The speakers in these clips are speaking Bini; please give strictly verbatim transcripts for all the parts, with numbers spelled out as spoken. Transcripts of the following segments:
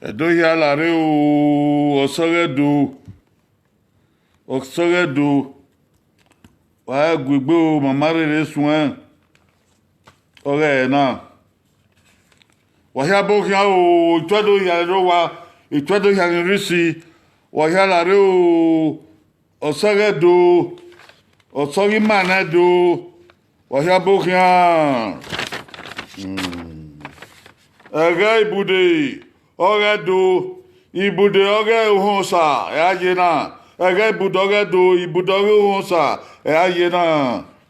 Ẹdo hia la rre o, Ọsọghe Ẹdo, Ọsọghe Ẹdo, wa gu egbe o, ma ma rherhe suẹn, ọghẹ na. Wa hia bọ khian o, ituẹdo hia rre owa, ituẹdo hia ni rre isi, wa hia la rre o, Ọsọghe Ẹdo, Ọsọghe ima na Ẹdo, wa hia bọ khian. Ẹghẹ Ibude ọghe Ẹdo, Ibude ọghe Ohọnsa, ẹ a ye na. Ẹghẹ Ibude ọghe Ẹdo, Ibude ọghe Ohọnsa, ẹ a ye na.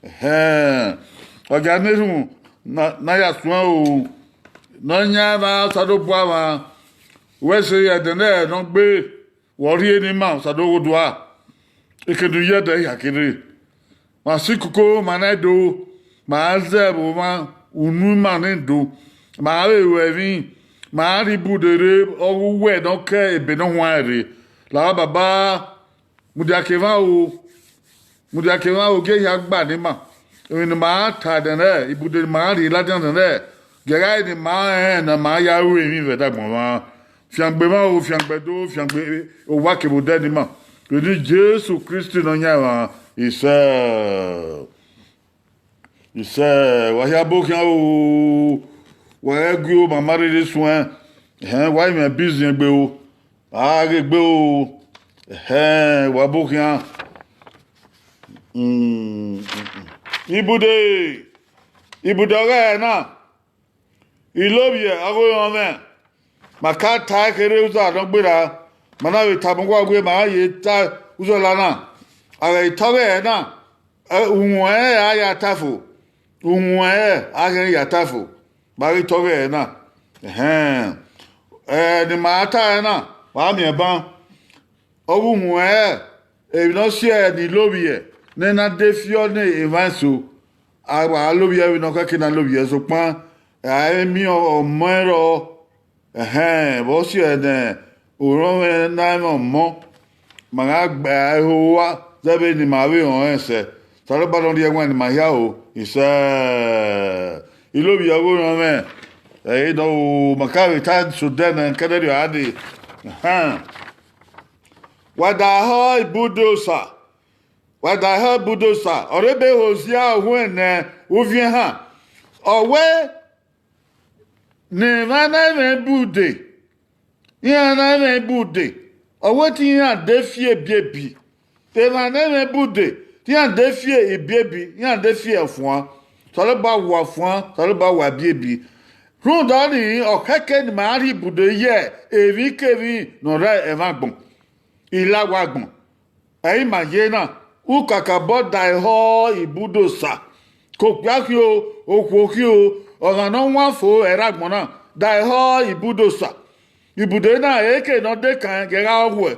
Ẹhẹn. Ọ gia na erhunmwu ne a ya suẹn o, ne ọ yan ẹmwẹ Osanobua mwa, wẹ sẹ ẹdẹ nẹ ne ọ gbe. Vbe ọ rhie ne ima Osanobua, ekhọe ne u ye ẹdẹ hia ke rre. Ma si koko, ma na do, ma zẹ vbe omwa unu ima ne do, ma vbe ru ẹmwẹ, ma rhie ibude rre, ọghe uwẹ ne ọ ke ebe ne ọ huanrẹn rre. Lahọ baba, mudia ke emwa o, mudia ke emwa o, gie hia gba ne ima. Emwi ne ima ta nẹ, ibude ne ima rhie ladian nẹ, gie gha re ne ima rẹn ne ima ya ru emwi vbe ẹdagbọn mwa. Fiangbe emwa o, fiangbe do, fiangbe owa kevbe odẹ ne ima. Vbe eni Jesu Kristi ne ọ yan emwa, isẹ. Isẹ, wa hia bọ khian o, wa ghẹ gu o, ma ma rherhe suẹn, ẹhẹn, wa i mwẹ biziẹn gbe o, a ghe gbe o, ẹhẹn, wa bọ khian. Mm, mm, mm. Ibude, ibude ọghẹ na, Ilovbiẹ ọghe orọnmwẹ, ma ka ta ẹe kherhe uza ne ọ gberra, ma na vbe tama uwa wẹ ma ye ta uzọla na, a ghẹ i ta ọghẹ na, ẹ, uhunmwu ẹre a ya ta fo, uhunmwu ẹre a ghẹ ya ta fo, ma ghi ta ọghẹ na, ẹhẹn, ẹ, ne ima ta ẹre na, wa miẹn ban. Ọghe uhunmwu ẹre, emwi ne ọ si ẹre ne Ilovbiẹ ne na de fi ọnii emwa eso, a wa lovbiẹ vbene ọ khẹke na lovbiẹ, sokpan a i miẹn ọmọ ẹre rrọọ, ẹhẹn, vbe ọ si ẹre ne orọnmwẹ na mwẹ ọmọ, ma gha gbe ẹre ho ua zẹ vbene ima vbe rẹn ọnrẹn sẹ. Osanobua ne ọ rhie ẹwaẹn ne ima hia ro, isẹ. Ilovbiẹ ọghe orọnmwẹ, ẹre nọ o, ma ka vbe ta eso odẹ nẹ, kẹdẹrriọ a dee. Ẹhẹn. Wa da họ ibude Osa, wa da họ ibude Osa, ọ rhe ebe Hozia ohuẹn ne uviẹn han. Ọ wẹ ne emwa na i mwẹ ibude, iran na i mwẹ ibude, ọ wẹ te iran de fi ebiebi. Emwa ne i mwẹ ibude, te iran de fi ebiebi, iran de fi ẹfuan. Osanobua wa ẹfuan, Osanobua wa ebiebi. Rhunmwuda ọnii, ọ khẹke ne ima rhie ibude ye emwikemwi ne ọ rre ẹmwẹ agbọn, ilawa agbọn. Ẹ i ma ye na, u kakabọ da họ ibude Osa. Ke okpia khin o, okhuo khin o, ọmwa ne ọ wan fo ẹre agbọn na, da họ ibude Osa. Ibude na, eke ne ọ de kan, ghẹ gha ọ wẹ.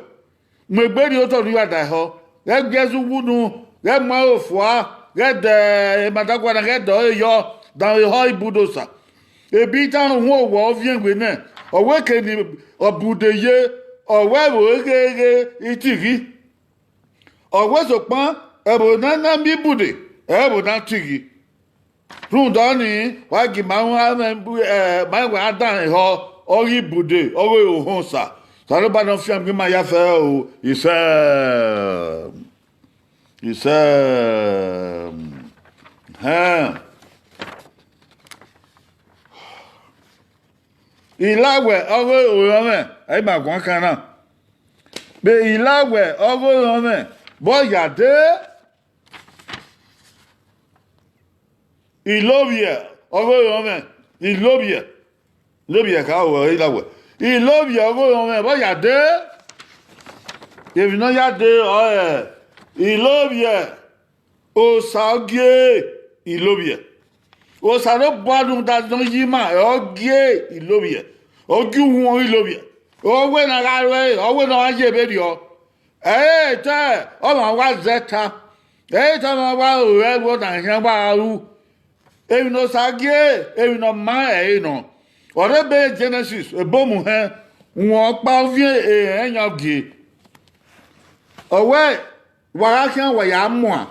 Mu egbe rhie otọ ne u ya da họ, ghẹ gie ẹzọ uwu unu, ghẹ mu aro fua, ghẹ de emadagua na, ghẹ de ọre yọ, danmwehọ ibude Osa. Ebe itan uhunmwu owa ọviẹn wẹ nẹ, ọ wẹ ke ne ọ bu ude ye, ọ wẹ vbe ghe ghe itighi. Ọ wẹ sokpan, ẹvbo ne a na miẹn ibude, ẹvbo ne a tighi. Rhunmwuda ọnii, wa gie ima ru amwẹ bu, eh, ma wa dan ehọ, ọ ghi ibude, ọ ghi ohọn Osa. Osanobua ne ọ fiangbe ima ya fẹ o, isẹ. Isẹ. Hẹn. Ilawẹ ọghe orọnmwẹ, ẹ i ma guan kan na. Vbe ilawẹ ọghe orọnmwẹ, vbe ọ ya dee, Ilovbiẹ ọghe orọnmwẹ, Ilovbiẹ, Ilovbiẹ kha ru ẹre ilawẹ. Ilovbiẹ ọghe orọnmwẹ, vbe ọ ya dee, emwi ne ọ ya dee ọrọre, Ilovbiẹ, Osa ọ gie Ilovbiẹ. Osanobua rhunmwuda ne ọ yi ima, ọ gie Ilovbiẹ, ọ gie uhunmwu Ilovbiẹ. Ọ wẹ ne a gha ru ẹre, ọ wẹ ne ọ gha ye vberriọ. Ẹ i te ọmwa wa zẹ ta, ẹ i te ọmwa wa ru ẹvbo na khian wa ru. Emwi ne Osa gie, emwi ne ọ ma ẹre nọ. Ọ rre ebe Genesis, ebomu hẹn, uhunmwu ọkpa ọviẹn ehẹn yan gie. Ọ wẹẹ, wa gha khian, wa ya muan,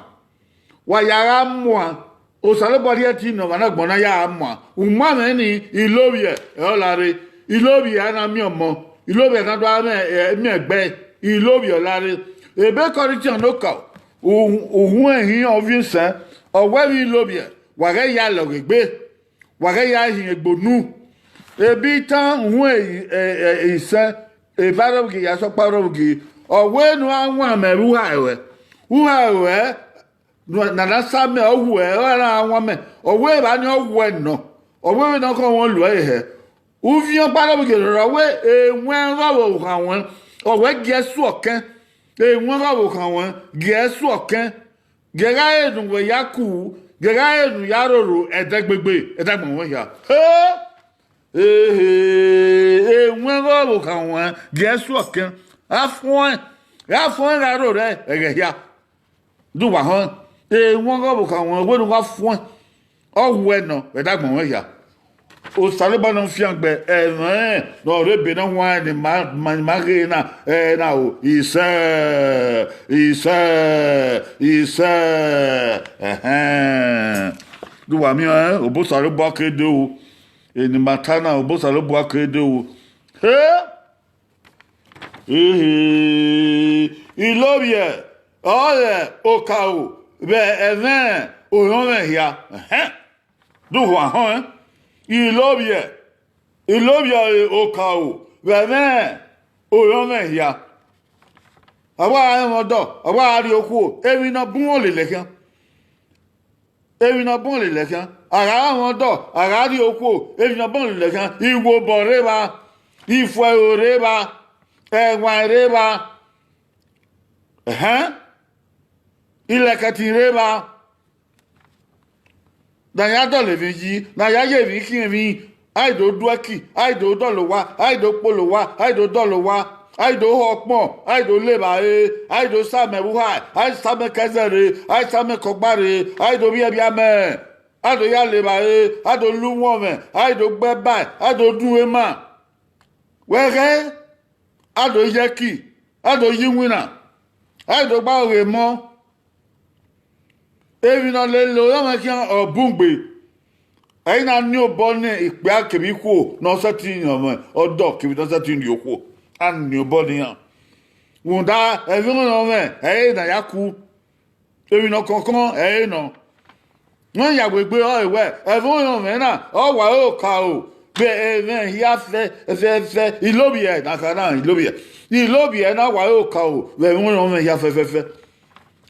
wa ya gha muan. Osanobua rhie ẹtin ne ọmwa na agbọn na ya gha muan. Umamwẹ ni, Ilovbiẹ ẹre ọ la rre. Ilovbiẹ a na miẹn ọmọ, Ilovbiẹ na do gha miẹn, eh, miẹn ẹgbẹe, Ilovbiẹ ọ la rre. Ebe Kọrinthian ne okaro, uhunmwu ẹhi ọviẹn isẹn, ọ wẹẹ vbe Ilovbiẹ, wa ghẹ ya lọghe egbe, wa ghẹ ya hin egbe unu. Ebe itan uhunmwu ẹhi, eh, eh, isẹn, eva rhọvbugie ya sẹ ọkpa rhọvbugie, ọ wẹẹ ne u gha wan mẹ vbe uha ruẹ, uha ruẹ, ne a na sa mẹ, ọ wẹẹ ọ ra wan mẹ, ọ wẹẹ evba ni ọ wẹẹ nọ, ọ wẹẹ vbene ọ khọ wọn luẹ hẹ. Uviẹn ọkpa rhọvbugie rrọọ, ọ wẹẹ ewẹn ọghe ọvbokhan ruẹ, ọ wẹẹ gie ẹe suọ kẹn, ewẹn ọghe ọvbokhan ruẹ, gie ẹe suọ kẹn, gie gha re ne uwẹ ya ku, gie gha re ne u ya roro ẹdẹgbegbe, ẹdẹ agbọn ruẹ hia. He! Ehe, ewẹn ọghe ọvbokhan ruẹ, gie ẹe suọ kẹn, gha fuẹn, gha fuẹn gha roro ẹghẹ hia. Do uwa họn, ewẹn ọghe ọvbokhan ruẹ, wẹ ne u gha fuẹn, ọ wẹẹ nọ vbe ẹdẹ agbọn ruẹ hia. Osanobua ne ọ fiangbe ẹmwẹ ne ọ rre ebe ne ọ huanrẹn ne ima, ma, ma ghe na, ẹ na o, isẹ, isẹ, isẹ, ẹhẹn. Do uwa miẹn ọnrẹn, obọ Osanobua ke do ru, eni ma ta na, obọ Osanobua ke do ru. He! Ehe, Ilovbiẹ ọrọre okaro vbe ẹmwẹ orọnmwẹ hia. Ẹhẹn. Do uwa họn, Ilovbiẹ, Ilovbiẹ ọrọre okaro vbe ẹmwẹ orọnmwẹ hia. A wa gha rẹn ọdọ, a wa gha rrie okhuo, emwi ne ọ bun lele khian. Emwi ne ọ bun lele khian, a gha rẹn ọdọ, a gha rrie okhuo, emwi ne ọ bun lele khian, iwobọ rre evba, ifuẹro rre evba, ẹwaẹn rre evba, ẹhẹn, ilẹkẹtin rre evba. Ne a ya dọlọ emwi yi, ne a ya ye emwi khian emwi, a i do du ẹki, a i do dọlọ owa, a i do kpolo owa, a i do dọlọ owa, a i do họ ọkpọn, a i do le evbare, a i do sa amẹ vbe uhae, a i sa amẹ ke ẹzẹ rre, a i sa amẹ ke ọgba rre, a i do vbiẹ vbiẹ amẹ, a do ya le evbare, a do lu uwọnmwẹ, a i do gbe ẹbae, a do dun ema. Wẹ ghẹ, a do ye ẹki, a do ye iwinna, a i do gba ọghe emọ. Emwi ne ọ lele orọnmwẹ khian ọ bun gbe. Ẹ i na ni obọ ne ikpia kevbe ikhuo ne ọ sẹtin rẹn ọmwa ọdọ kevbe ne ọ sẹtin rrie okhuo, a ni obọ ne iran. Rhunmwuda ẹmwẹ orọnmwẹ ẹre ne a ya ku, emwi ne ọ kọnkọn ẹre nọ. Wẹ ya wegbe ọre wẹ, ẹmwẹ orọnmwẹ na ọ wa ẹre okaro vbe ẹmwẹ hia fẹfẹfẹ, Ilovbiẹ ne a kha na, Ilovbiẹ, Ilovbiẹ na wa ẹre okaro vbe ẹmwẹ orọnmwẹ hia fẹfẹfẹ.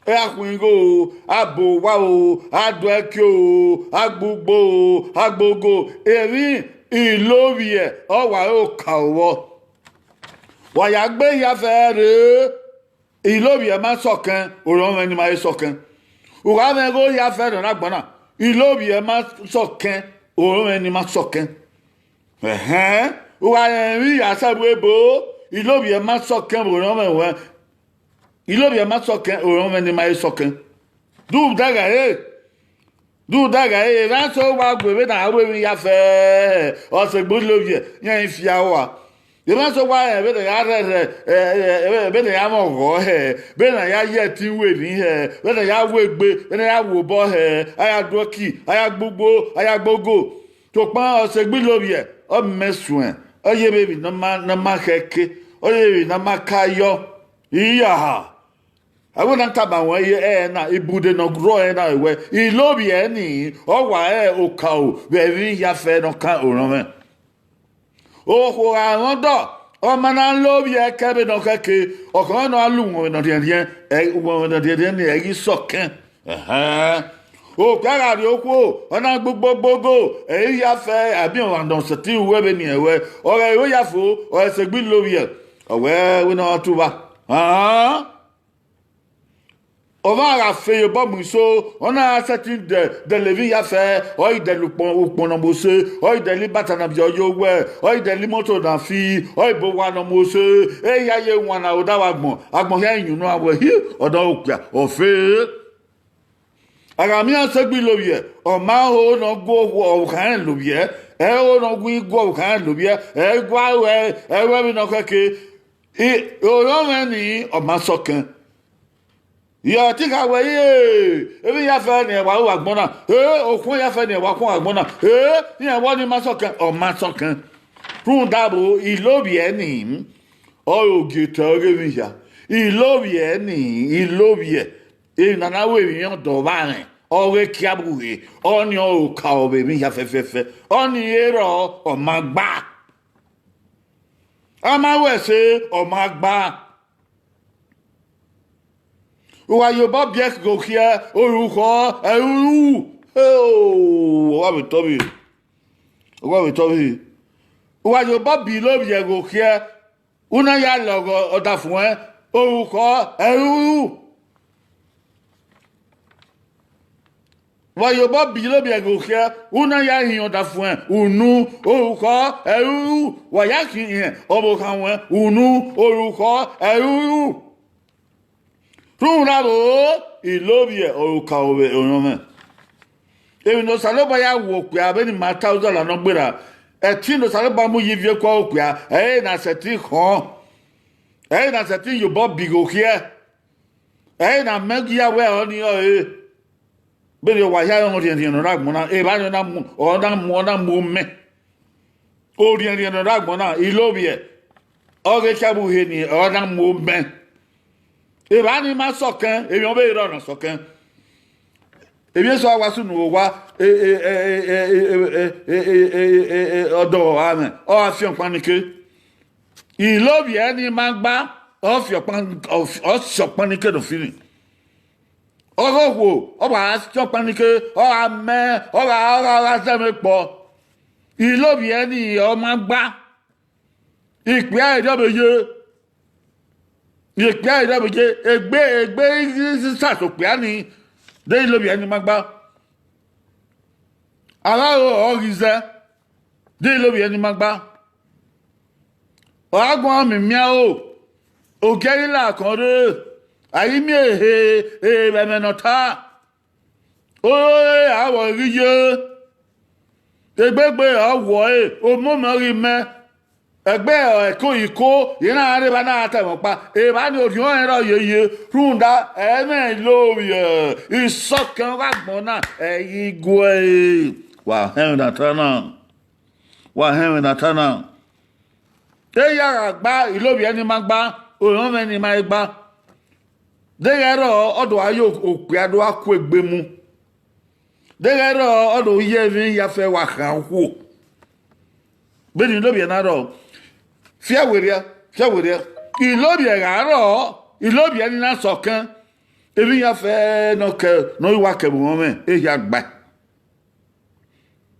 A khuẹn igho o, a bọ owa o, a do ẹki o, a gbe ugbo o, a gbe ogo, emwi Ilovbiẹ ọ wa ẹre okaro vbọ. Wa ya gbe hia fẹ rre, Ilovbiẹ ma sọkẹn, orọnmwẹ ni ma he sọkẹn. U gha mwẹ igho hia fẹ rre ne agbọn na, Ilovbiẹ ma sọkẹn, orọnmwẹ ni ma sọkẹn. Ẹhẹn, u gha rẹn emwi ya sẹ vbe ebo, Ilovbiẹ ma sọkẹn vbe orọnmwẹ ruẹ, Ilovbiẹ ma sọkẹn, orọnmwẹ ni ma he sọkẹn. Do u da gha re, do u da gha re, emwa eso wa gu vbene a ru emwi ya fẹ, ọ sẹ egbe Ilovbiẹ, iran i fia ua. Emwa eso wa rẹn vbene ya rhẹrhẹ, ẹ, ẹ, ẹ, vbene ya mwẹ ọghọ hẹ, vbene a ya ye ẹtin ru emwi hẹ, vbene a ya wu egbe, vbene a ya wu obọ hẹ, a ya do ẹki, a ya gbe ugbo, a ya gbe ogo. Sokpan ọ sẹ egbe Ilovbiẹ, ọ mẹ suẹn, ọ ye vbe emwi ne ọ ma, ne ọ ma khẹke, ọ ye vbe emwi ne ọ ma ka yọ. Iyaha. Ẹvbo na tama ruẹn ye ẹre na, ibude ne ọ rrọọ ẹre na wẹ, Ilovbiẹ ni, ọ wa ẹre okaro vbe ẹmwẹ hia fẹ ne ọ kan orọnmwẹ. Okhuo gha rẹn ọdọ, ọ ma na lovbiẹ ẹkẹ vbene ọ khẹke, ọ khọn ne ọ gha lu uwọnmwẹ ne ọ rhiẹnrhiẹn, ẹ, uwọnmwẹ ne ọ rhiẹnrhiẹn ni, ẹ i ghi sọkẹn. Ẹhẹn. Okpia gha rrie okhuo, ọ na gbe ugbo gbe ogo, ẹ i hia fẹ, a miẹn ọmwa ne ọ sẹtin ru ẹvbo ni ẹwẹ, ọ ghẹ ro ya fo, ọ sẹ egbe Ilovbiẹ, ọ wẹ wẹ ne ọ tu uwa. Ahan. Ọmwa gha fe ye obọ mu iso, ọ na gha sẹtin dẹ, dẹlẹ emwi hia fẹ, ọ i dẹlẹ ukpọn, ukpọn ne ọ mu ose, ọ i dẹlẹ ibata ne ọ viọ ye owẹ, ọ i dẹlẹ imoto ne a fi, ọ i bo owa ne ọ mu ose, ehia ye wan ne a ro da vbe agbọn, agbọn hia iyunnu a wẹ, hi, ọ dọ okpia, ọ fe. A gha miẹn ọ sẹ egbe Ilovbiẹ, ọ ma ho ne ọ gu okhuo, ọ kha rẹn lovbiẹ, Ẹre ọ nọ gu iguọ vbe khan lobọ, ẹ i gua ruẹ, ẹ i ruẹ vbe nọ khẹke. Orhiọn mwẹ ni, ọ ma sọkẹn. Yọ, te I kha wẹ, ee, emwi ya fẹ ne wa ru vbe agbọn na, ee, okhuo ya fẹ ne wa khuan vbe agbọn na, ee, iran wẹ ọnii ma sọkẹn, ọ ma sọkẹn. Rhunmwuda vbo, Ilovbiẹ ni, ọre ogietẹ ọghe emwi hia. Ilovbiẹ ni, Ilovbiẹ, emwi ne a na ru emwi ọdọ vbe amwẹ, ọghe Ekiabughe, ọnii ọre okaro vbe emwi hia fẹfẹfẹ, ọnii i rrọọ, ọ ma gba. A ma ru ẹse, ọ ma gba. Uwa ye obọ biẹ ghe okhiẹ, orukhọ, ẹruru. Heo, ọ wa vbe tọ vbe, ọ wa vbe tọ vbe. Uwa ye obọ bi Ilovbiẹ ghe okhiẹ, u na ya lọghọ ọdafẹn, orukhọ, ẹruru. Wa ye obọ bi Ilovbiẹ ghe okhiẹ, u na ya hin ọdafẹn, unu, orukhọ, ẹruru, wa ya khin hin ọvbokhan ruẹn, unu, orukhọ, ẹruru. Rhunmwuda vbo, Ilovbiẹ ọre okaro vbe orhiọn mwẹ. Emwi ne Osanobua ya wu okpia vbene ima ta uzọla ne ọ gberra, ẹtin ne Osanobua mu ye ivie kua okpia, ẹre na sẹtin khọn, ẹre na sẹtin ye obọ bi ghe okhiẹ, ẹre na mẹ gie ya wẹ ọnii ọre. Vbene wa hia rẹn orhiẹnrhiẹn ne ọ rre agbọn na, evba ni ọ na mu, ọ na mu, ọ na mu mẹ. Orhiẹnrhiẹn ne ọ rre agbọn na, Ilovbiẹ, ọghe Ekiabughe ni, ọ na mu mẹ. Evba ni ma sọkẹn, emwi ọvbehe rrọọ na sọkẹn. Emwi eso a wa sunu vbe owa, e, e, e, e, e, e, e, e, e, e, e, ọdọ amwẹ, ọ gha fian ọkpan nike. Ilovbiẹ ni ma gba, ọ fi ọkpan, ọ fi, ọ si ọkpan nike do fi ni. Ọghe okhuo, ọ gha si ọkpan nike, ọ gha mẹ, ọ gha, ọ gha, ọ gha zẹ mwẹ kpọ. Ilovbiẹ ni ọ ma gba. Ikpia erriọ vbe ye. Ikpia erriọ vbe ye. Egbe, egbe i sisa sẹ okpia ni. De Ilovbiẹ ni ma gba. A gha ro ọ ghi zẹ. De Ilovbiẹ ni ma gba. Ọ gha guan miẹn imian ro. Ogie ghi la akọn rre. A ghi miẹn ehe, ehe vbe ẹmwẹ ne ọ ta. Ore avọ ghi ye, egbegbe ọ wọe, omomẹ ọ ghi mẹ, ẹgbe ẹko iko, rẹn na rre evba na ta ẹmwẹ ọkpa, evba ni orhiọn rẹn rrọọ yeye, rhunmwuda ẹmwẹ Ilovbiẹ, isọkẹn ọghe agbọn na, ẹ i ghi gu ẹre. Wa họn ẹmwẹ ne a ta na, wa họn ẹmwẹ ne a ta na. Eya gha gba, Ilovbiẹ ni ma gba, orhiọn mwẹ ni ma gba. Deghẹ rrọọ, ọ do gha ye okpia do gha ku egbe mu. Deghẹ rrọọ, ọ do ye emwi ya fẹ wa khan okhuo. Vbene Ilovbiẹ na rrọọ, fiawerriẹ, fiawerriẹ. Ilovbiẹ gha rrọọ, Ilovbiẹ ni na sọkẹn, emwi ya fẹ ne ọ kẹ, ne ọ wa kẹ vbe orhiọn mwẹ, ehia gbae.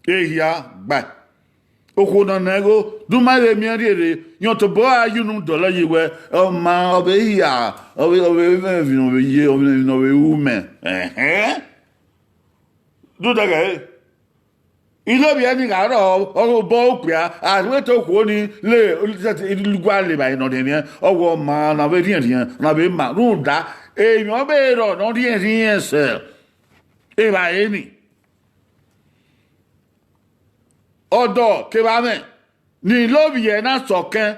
Ehia gbae. Okhuo ne ọ nọ ẹgho, de u ma vbe miẹn rhierhe, rẹn tobọ ra ye unu dọlọ yi wẹ, ọ ma, ọ vbe hia, ọ vbe, ọ vbe mwẹ emwi ne ọ vbe ye, ọ vbe emwi ne ọ vbe ru mẹ. Ẹhẹn. Do dẹghẹ ẹre. Ilovbiẹ ni gha rrọọ, ọ ghe obọ okpia, a wẹ te okhuo ni le, wa le evbare ne ọ rhiẹnrhiẹn, ọ wẹ ọ ma, ọ na vbe rhiẹnrhiẹn, ọ na vbe ma, rhunmwuda emwi ọvbehe rrọọ ne ọ rhiẹnrhiẹn sẹ evbare ni. Ọdọ kevbe amwẹ ne Ilovbiẹ na sọkẹn,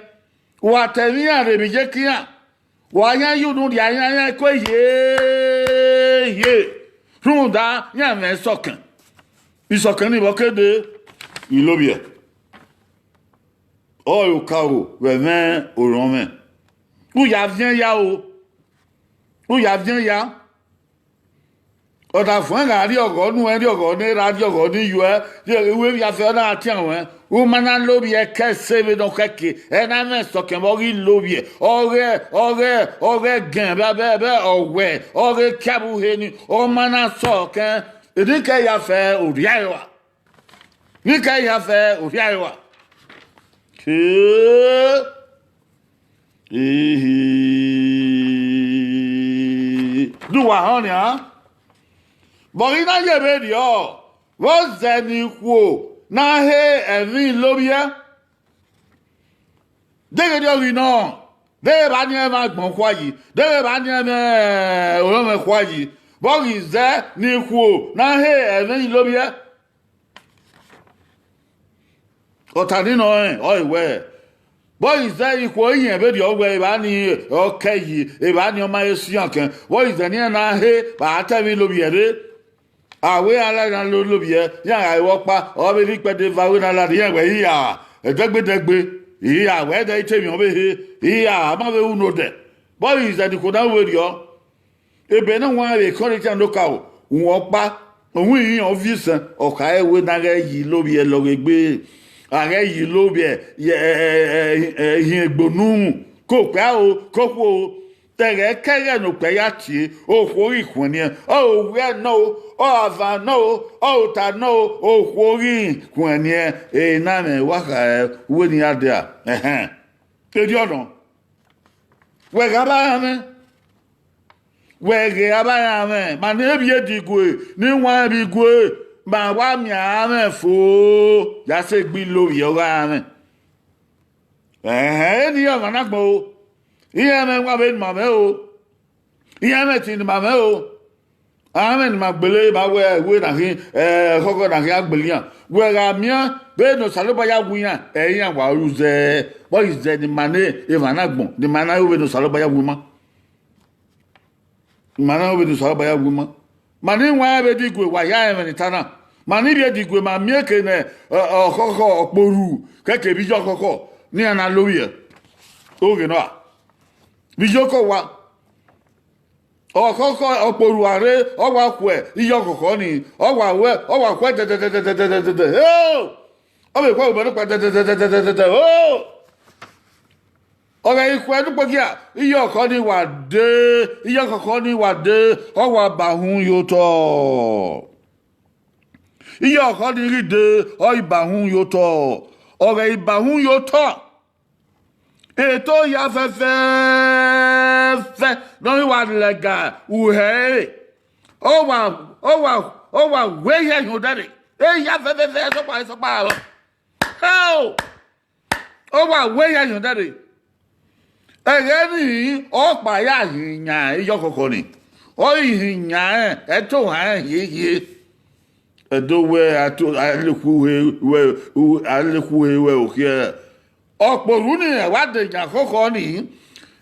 wa ta ẹmwẹ iran rre vbe iyeke iran, wa yan ye unu rhie iran, iran ku ye ye, rhunmwuda iran mwẹ isọkẹn. Isọkẹn ni vbe ọ ke dee, Ilovbiẹ, ọre okaro vbe ẹmwẹ orhiọn mwẹ. U ya viẹn ya o, u ya viẹn ya. Ọdafẹn gha rrie ọghọ nuẹn, rrie ọghọ ne erha, rrie ọghọ ne iyuẹ, rrie uwu emwi ya fẹ ọ na tian ruẹn. U ma na lovbiẹ ẹkẹ ẹse vbene ọ khẹke, ẹ na mwẹ sọkẹn vbe ọ ghi lovbiẹ. Ọghe, ọghe, ọghe ẹgẹn vbe, vbe, vbe ọwẹ, ọghe Ekiabughe ni, ọ ma na sọkẹn, enikẹ ya fẹ orhiae rua. Enikẹ ya fẹ orhiae rua. Ke. Ehe. Do uwa họn nian? Vbe ọ ghi na ye vberriọ, vbe ọ zẹ ne ikhuo na he ẹmwẹ Ilovbiẹ? Deghẹ erriọ ghi nọ, deghẹ evba ni ẹmwẹ agbọn khuayi, deghẹ evba ni ẹmwẹ orọnmwẹ khuayi, vbe ọ ghi zẹ ne ikhuo na he ẹmwẹ Ilovbiẹ? Ọta ni nọ rẹn, ọ wẹẹ, vbọ izẹ ikhuo iyẹn vberriọ wẹẹ evba ni ọ kẹ yi, evba ni ọ ma he sian kẹn, vbọ izẹ ne iran na he vbe a ta ẹmwẹ Ilovbiẹ rre. A wẹ iran la iran Ilovbiẹ, iran gha ru ọkpa, ọ vbe rhie ikpẹdẹ eva wẹ na ladian iran wẹẹ, iya, ẹdẹgbedẹgbe, iya, wẹ dẹ i te emwi ọvbehe, iya, a ma vbe ru ne odẹ. Vbọ izẹ ne ikhuo na ru vberriọ. Ebe ne wa vbe Kọrintian ne okaro, uhunmwu ọkpa, uhunmwu ihinrẹn ọ viọ isẹn, ọ khare wẹ ne a ghẹ yi Ilovbiẹ lọghe egbe, a ghẹ yi Ilovbiẹ ye, ẹ, ẹ, ẹ, ẹ, ihiẹn egbe unu, ke okpia o, ke okhuo o, ẹghẹ ke ẹghẹ ne okpia ya tie, okhuo ghi khuẹnniẹn, ọ re owẹ nọ o, ọ re avan nọ o, ọ re ota nọ o, okhuo ghi khuẹnniẹn, ena mwẹ wa khare wẹ ne iran dia, ẹhẹn, erriọ nọ. Wẹ gha vba iran mwẹ, wẹ ghe avbe iran mwẹ, ma ne Ivbi Edigue ne I wan vbe igue, ma wa miẹn iran mwẹ fo, ya sẹ egbe Ilovbiẹ ọghe iran mwẹ. Ẹhẹn, eni ọmwa na gbọn o, iran mwẹ wa vbe ne ima mwẹ o, iran mwẹ ẹtin ne ima mwẹ o. Amwẹ ne ima gbele ma wẹ ẹwe na khin, ẹ, khọkhọ na khin a gbele iran. Wẹ gha miẹn vbene Osanobua ya wu iran, ẹ i re iran wa ru zẹ, vbọ izẹ ne ima ne emwa na gbọn, ne ima na ru vbene Osanobua ya wu ima. Ima na ru vbene Osanobua ya wu ima. Ma ne I wan vbe Edigue, wa ya rẹn ẹmwẹ ne I ta na. Ma ne Ivbi Edigue, ma miẹn eke ne, ẹ, ọkhọkhọ ọkporu, kẹkẹ vbe iye ọkhọkhọ ne iran na lovbiẹ. Oghe nọ a? Vbe iye ọkọ wa. Ọkhọkhọ ọkporu a rre, ọ wa khuẹ iye ọkhọkhọ ni, ọ wa wẹ, ọ wa khuẹ dẹdẹdẹdẹdẹdẹdẹdẹ. Eo! Ọ vbe khuẹ obọ nọkpa dẹdẹdẹdẹdẹdẹdẹ. Eo! Ọ ghẹ i khuẹ ne ukpogia, iye ọkhọ ni wa dee, iye ọkhọkhọ ni wa dee, ọ wa ba uhunmwu ye otọ. Iye ọkhọ ni ghi dee, ọ i ba uhunmwu ye otọ. Ọ ghẹ i ba uhunmwu ye otọ. Eto hia fẹfẹfẹ ne ọ ghi wa lẹga uhe ẹre, ọ wa, ọ wa, ọ wa wẹ ehia hin odẹ rre. Ehia fẹfẹfẹ, sọkpa, sọkpa. Heo! Ọ wa wẹ ehia hin odẹ rre. Ẹghẹ nii, ọkpa ya hin yan iye ọkhọkhọ ni. Ọ ghi hin yan rẹn, ẹto han rẹn hiehie. Ẹdo wẹ a to, a lekhuo uhe, wẹ, u-, a lekhuo uhe wẹ okhiẹ. Ọkporu ni wa de yan khọkhọ ni,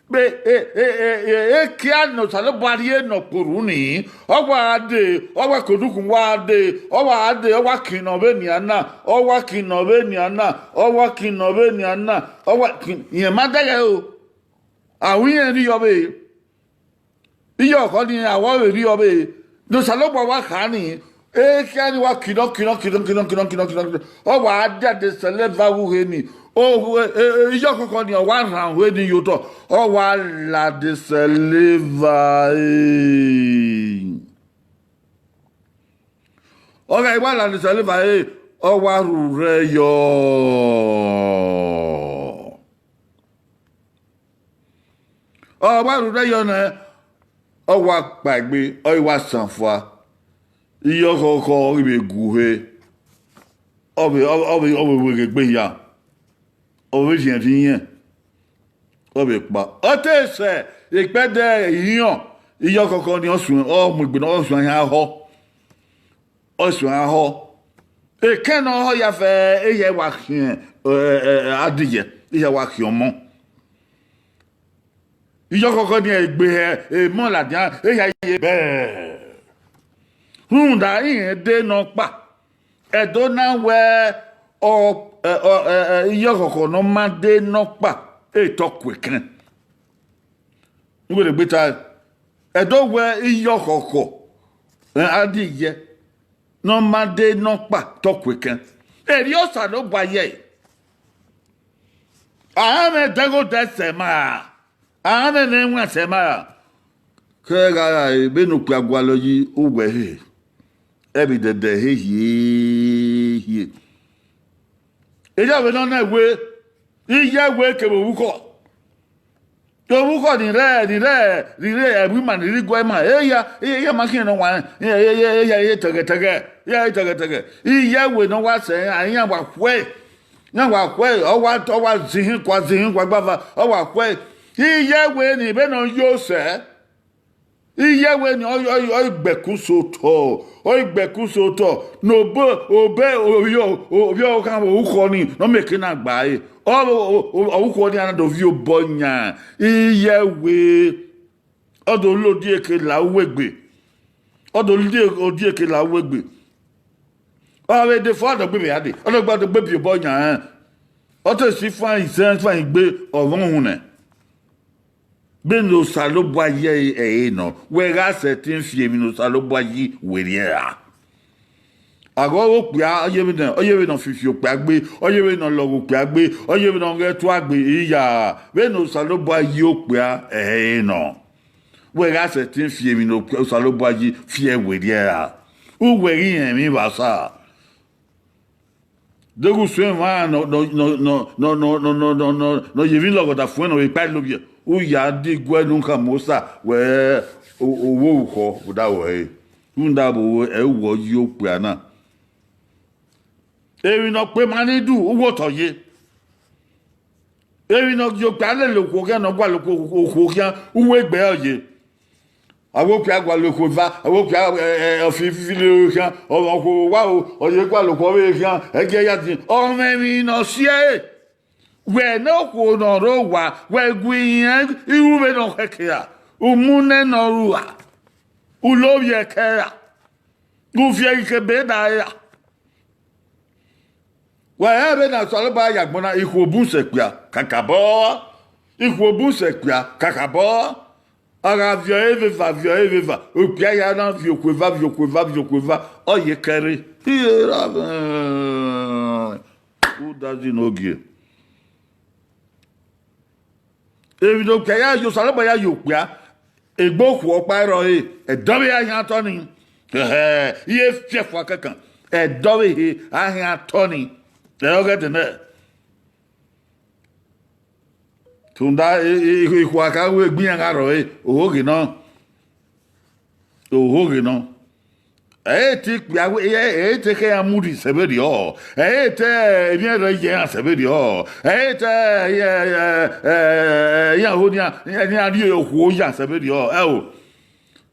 vbe, e, e, e, e, ekia ne Osanobua rhie ne ọkporu ni, ọ wa dee, ọ wa ke odukhunmwu wa dee, ọ wa dee, ọ wa kinọ vbenian na, ọ wa kinọ vbenian na, ọ wa kinọ vbenian na, ọ wa kin-, rẹn ma dẹghẹ o. A ru irẹn rhie ọvbehe. Iye ọkhọ ni a wa vbe rhie ọvbehe, ne Osanobua wa kha ni, ekhia ni wa kinọ, kinọ, kinọ, kinọ, kinọ, kinọ, kinọ, kinọ. Ọ wa dia de sẹlẹ eva vbe uhe ni. O, e, e, e, iye ọkhọkhọ ni, ọ wa rhan uhe ni ye otọ. Ọ wa la de sẹlẹ eva, e. Ọ gha wa la de sẹlẹ eva, e, ọ wa rhurhẹ yọ. Ọ wa rhurhẹ yọ nẹ, ọ wa kpaegbe, ọ ghi wa sanfua, iye ọkhọkhọ ghi vbe gu uhe, ọ vbe, ọ vbe, ọ vbe weghe egbe hia, ọ vbe rhiẹnrhiẹn iyẹn, ọ vbe kpa. Ọ te sẹ ikpẹdẹ ihiọn, iye ọkhọkhọ ni ọ suẹn, ọ mu egbe ne ọ suẹn hia họ. Ọ suẹn a họ. Ekẹn ne ọ họ ya fẹ, ehia wa khian, ẹ, ẹ, ẹ, adiyẹ, ehia wa khian ọmọ. Iye ọkhọkhọ ni egbe hẹ, emọ ladian, ehia ye bẹẹ. Rhunmwuda irẹn de nọkpa, Ẹdo na wẹ ọ, ẹ, ọ, ẹ, ẹ, iye ọkhọkhọ ne ọ ma de nọkpa, etọ kuekẹn. Iwere gbe ta, Ẹdo wẹ iye ọkhọkhọ, ẹ, adiyẹ, ne ọ ma de nọkpa tọ kuekẹn. Erriọ Osanobua ye ẹre. Aranmwẹ dẹghodẹ sẹ ma ra, aranmwẹ ne ẹwaẹn sẹ ma ra. Kẹ gha ra vbene okpia gualọ yi owẹ he, ẹ vbe dẹdẹ he hiehie. Erriọ vbe ne ọ na ẹwe, iye ẹwe kevbe ovbukhọ. Ovbukhọ ni rre, ni rre, ni rre ẹvbo ima ni rre iguẹ ima, eya, eya ma khian ne ọ wanrẹn, eya, eya, eya tẹghẹtẹghẹ, eya tẹghẹtẹghẹ. Iye ẹwe ne ọ wa sẹ, iran wa khuẹ, iran wa khuẹ, ọ wa, ọ wa zihin kua, zihin kua gbava, ọ wa khuẹ. Iye ẹwe ni vbene ọ yo sẹ, Iye ẹwe ni ọ, ọ, ọ i gbẹkuso otọ, ọ i gbẹkuso otọ, ne obọ, obọ ovbi, ovbi ọghan vbe orukhọ ni, ne ọ mieke na gba ẹre. Ọ, ọ, ọ, orukhọ ni a na do viọ obọ yan iye ẹwe. Ọ do lele odieke la uwu egbe. Ọ do lele odieke la uwu egbe. Ọ vbe de fo, ọ do gbe vbe a de, ọ do gba do gbe biẹ obọ yan rẹn. Ọ te si fan isẹn fan igbe, ọ vbe uhunmwu nẹ. Vbene Osanobua ye ẹre nọ, wẹ gha sẹtin fi emwi ne Osanobua yi werriẹ ra. Aghọghọ okpia, ọ ye vbene, ọ ye vbene ọ fifi okpia gbe, ọ ye vbene ọ lọghọ okpia gbe, ọ ye vbene ọ ghẹ tua gbe, iya, vbene Osanobua yi okpia ẹre nọ. Wẹ gha sẹtin fi emwi ne Osanobua yi fi ẹe werriẹ ra. Uwẹ ghi rẹn emwi vbe Osa. Deghẹ usun emwa nọ, nọ, nọ, nọ, nọ, nọ, nọ, nọ, nọ, nọ, nọ, nọ ye emwi lọghọ da fuẹn nọ vbe ekpa Ilovbiẹ, u ya diguẹ ne u khama Osa wẹ o, o wo orukhọ vbe odaro ẹre. Rhunmwuda vbe ẹ i wọ yi okpia na. Emwi ne ọ kpe ma ni du, u wo otọ ye. Emwi ne ọ gie okpia lele okhuo khian, ne ọ gualọ okhuo, okhuo khian, u wo egbe ẹre ye. Avbe okpia gualọ okhuo eva, avbe okpia, ẹ, ẹ, ọ fi fifili khian, ọ, okhuo wa o, ọ ye gualọ okhuo ọvbehe khian, ẹgiẹ ya din. Ọ mwẹ emwi ne ọ si ẹre. Wẹ ne okhuo ne ọ rre owa, wẹ gu irẹn iru vbene ọ khẹke ra, umunẹ ne ọ ru ra, ulovbiẹ kẹ ra, uviẹ ghi ke be na ra. Wẹ rẹn vbene Osanobua ya agbọn na, ikhuo bun sẹ okpia, kakabọ. Ikhuo bun sẹ okpia, kakabọ. A gha viọ ẹre vbe eva, viọ ẹre vbe eva, okpia ya na viọ okhuo eva, viọ okhuo eva, viọ okhuo eva, ọ ye kẹre. Iye ra mwẹ. Udazi ne ogie. Emwi ne okpia ya ye, Osanobua ya ye okpia, egbe okhuo ọkpa i rrọọ ẹre, ẹdẹ ọvbehe a khian tọ nii. Ẹhẹ, iye fiẹfua kẹkan, ẹdẹ ọvbehe a khian tọ nii. Ẹre ọ ghẹ dẹ nẹ. Rhunmwuda, e, e, e, ikhuo a kha ru egbe iran gha rrọọ ẹre, ohoghe nọ. Ohoghe nọ. Ẹ i te ikpia wẹ, ẹ, ẹ i te khẹ iran mu rhie sẹ vberriọ, ẹ i te emwi ẹrọ ye iran sẹ vberriọ, ẹ i te, ẹ, ẹ, ẹ, ẹ, iran ho nian, iran rhie okhuo ya sẹ vberriọ, ẹ o.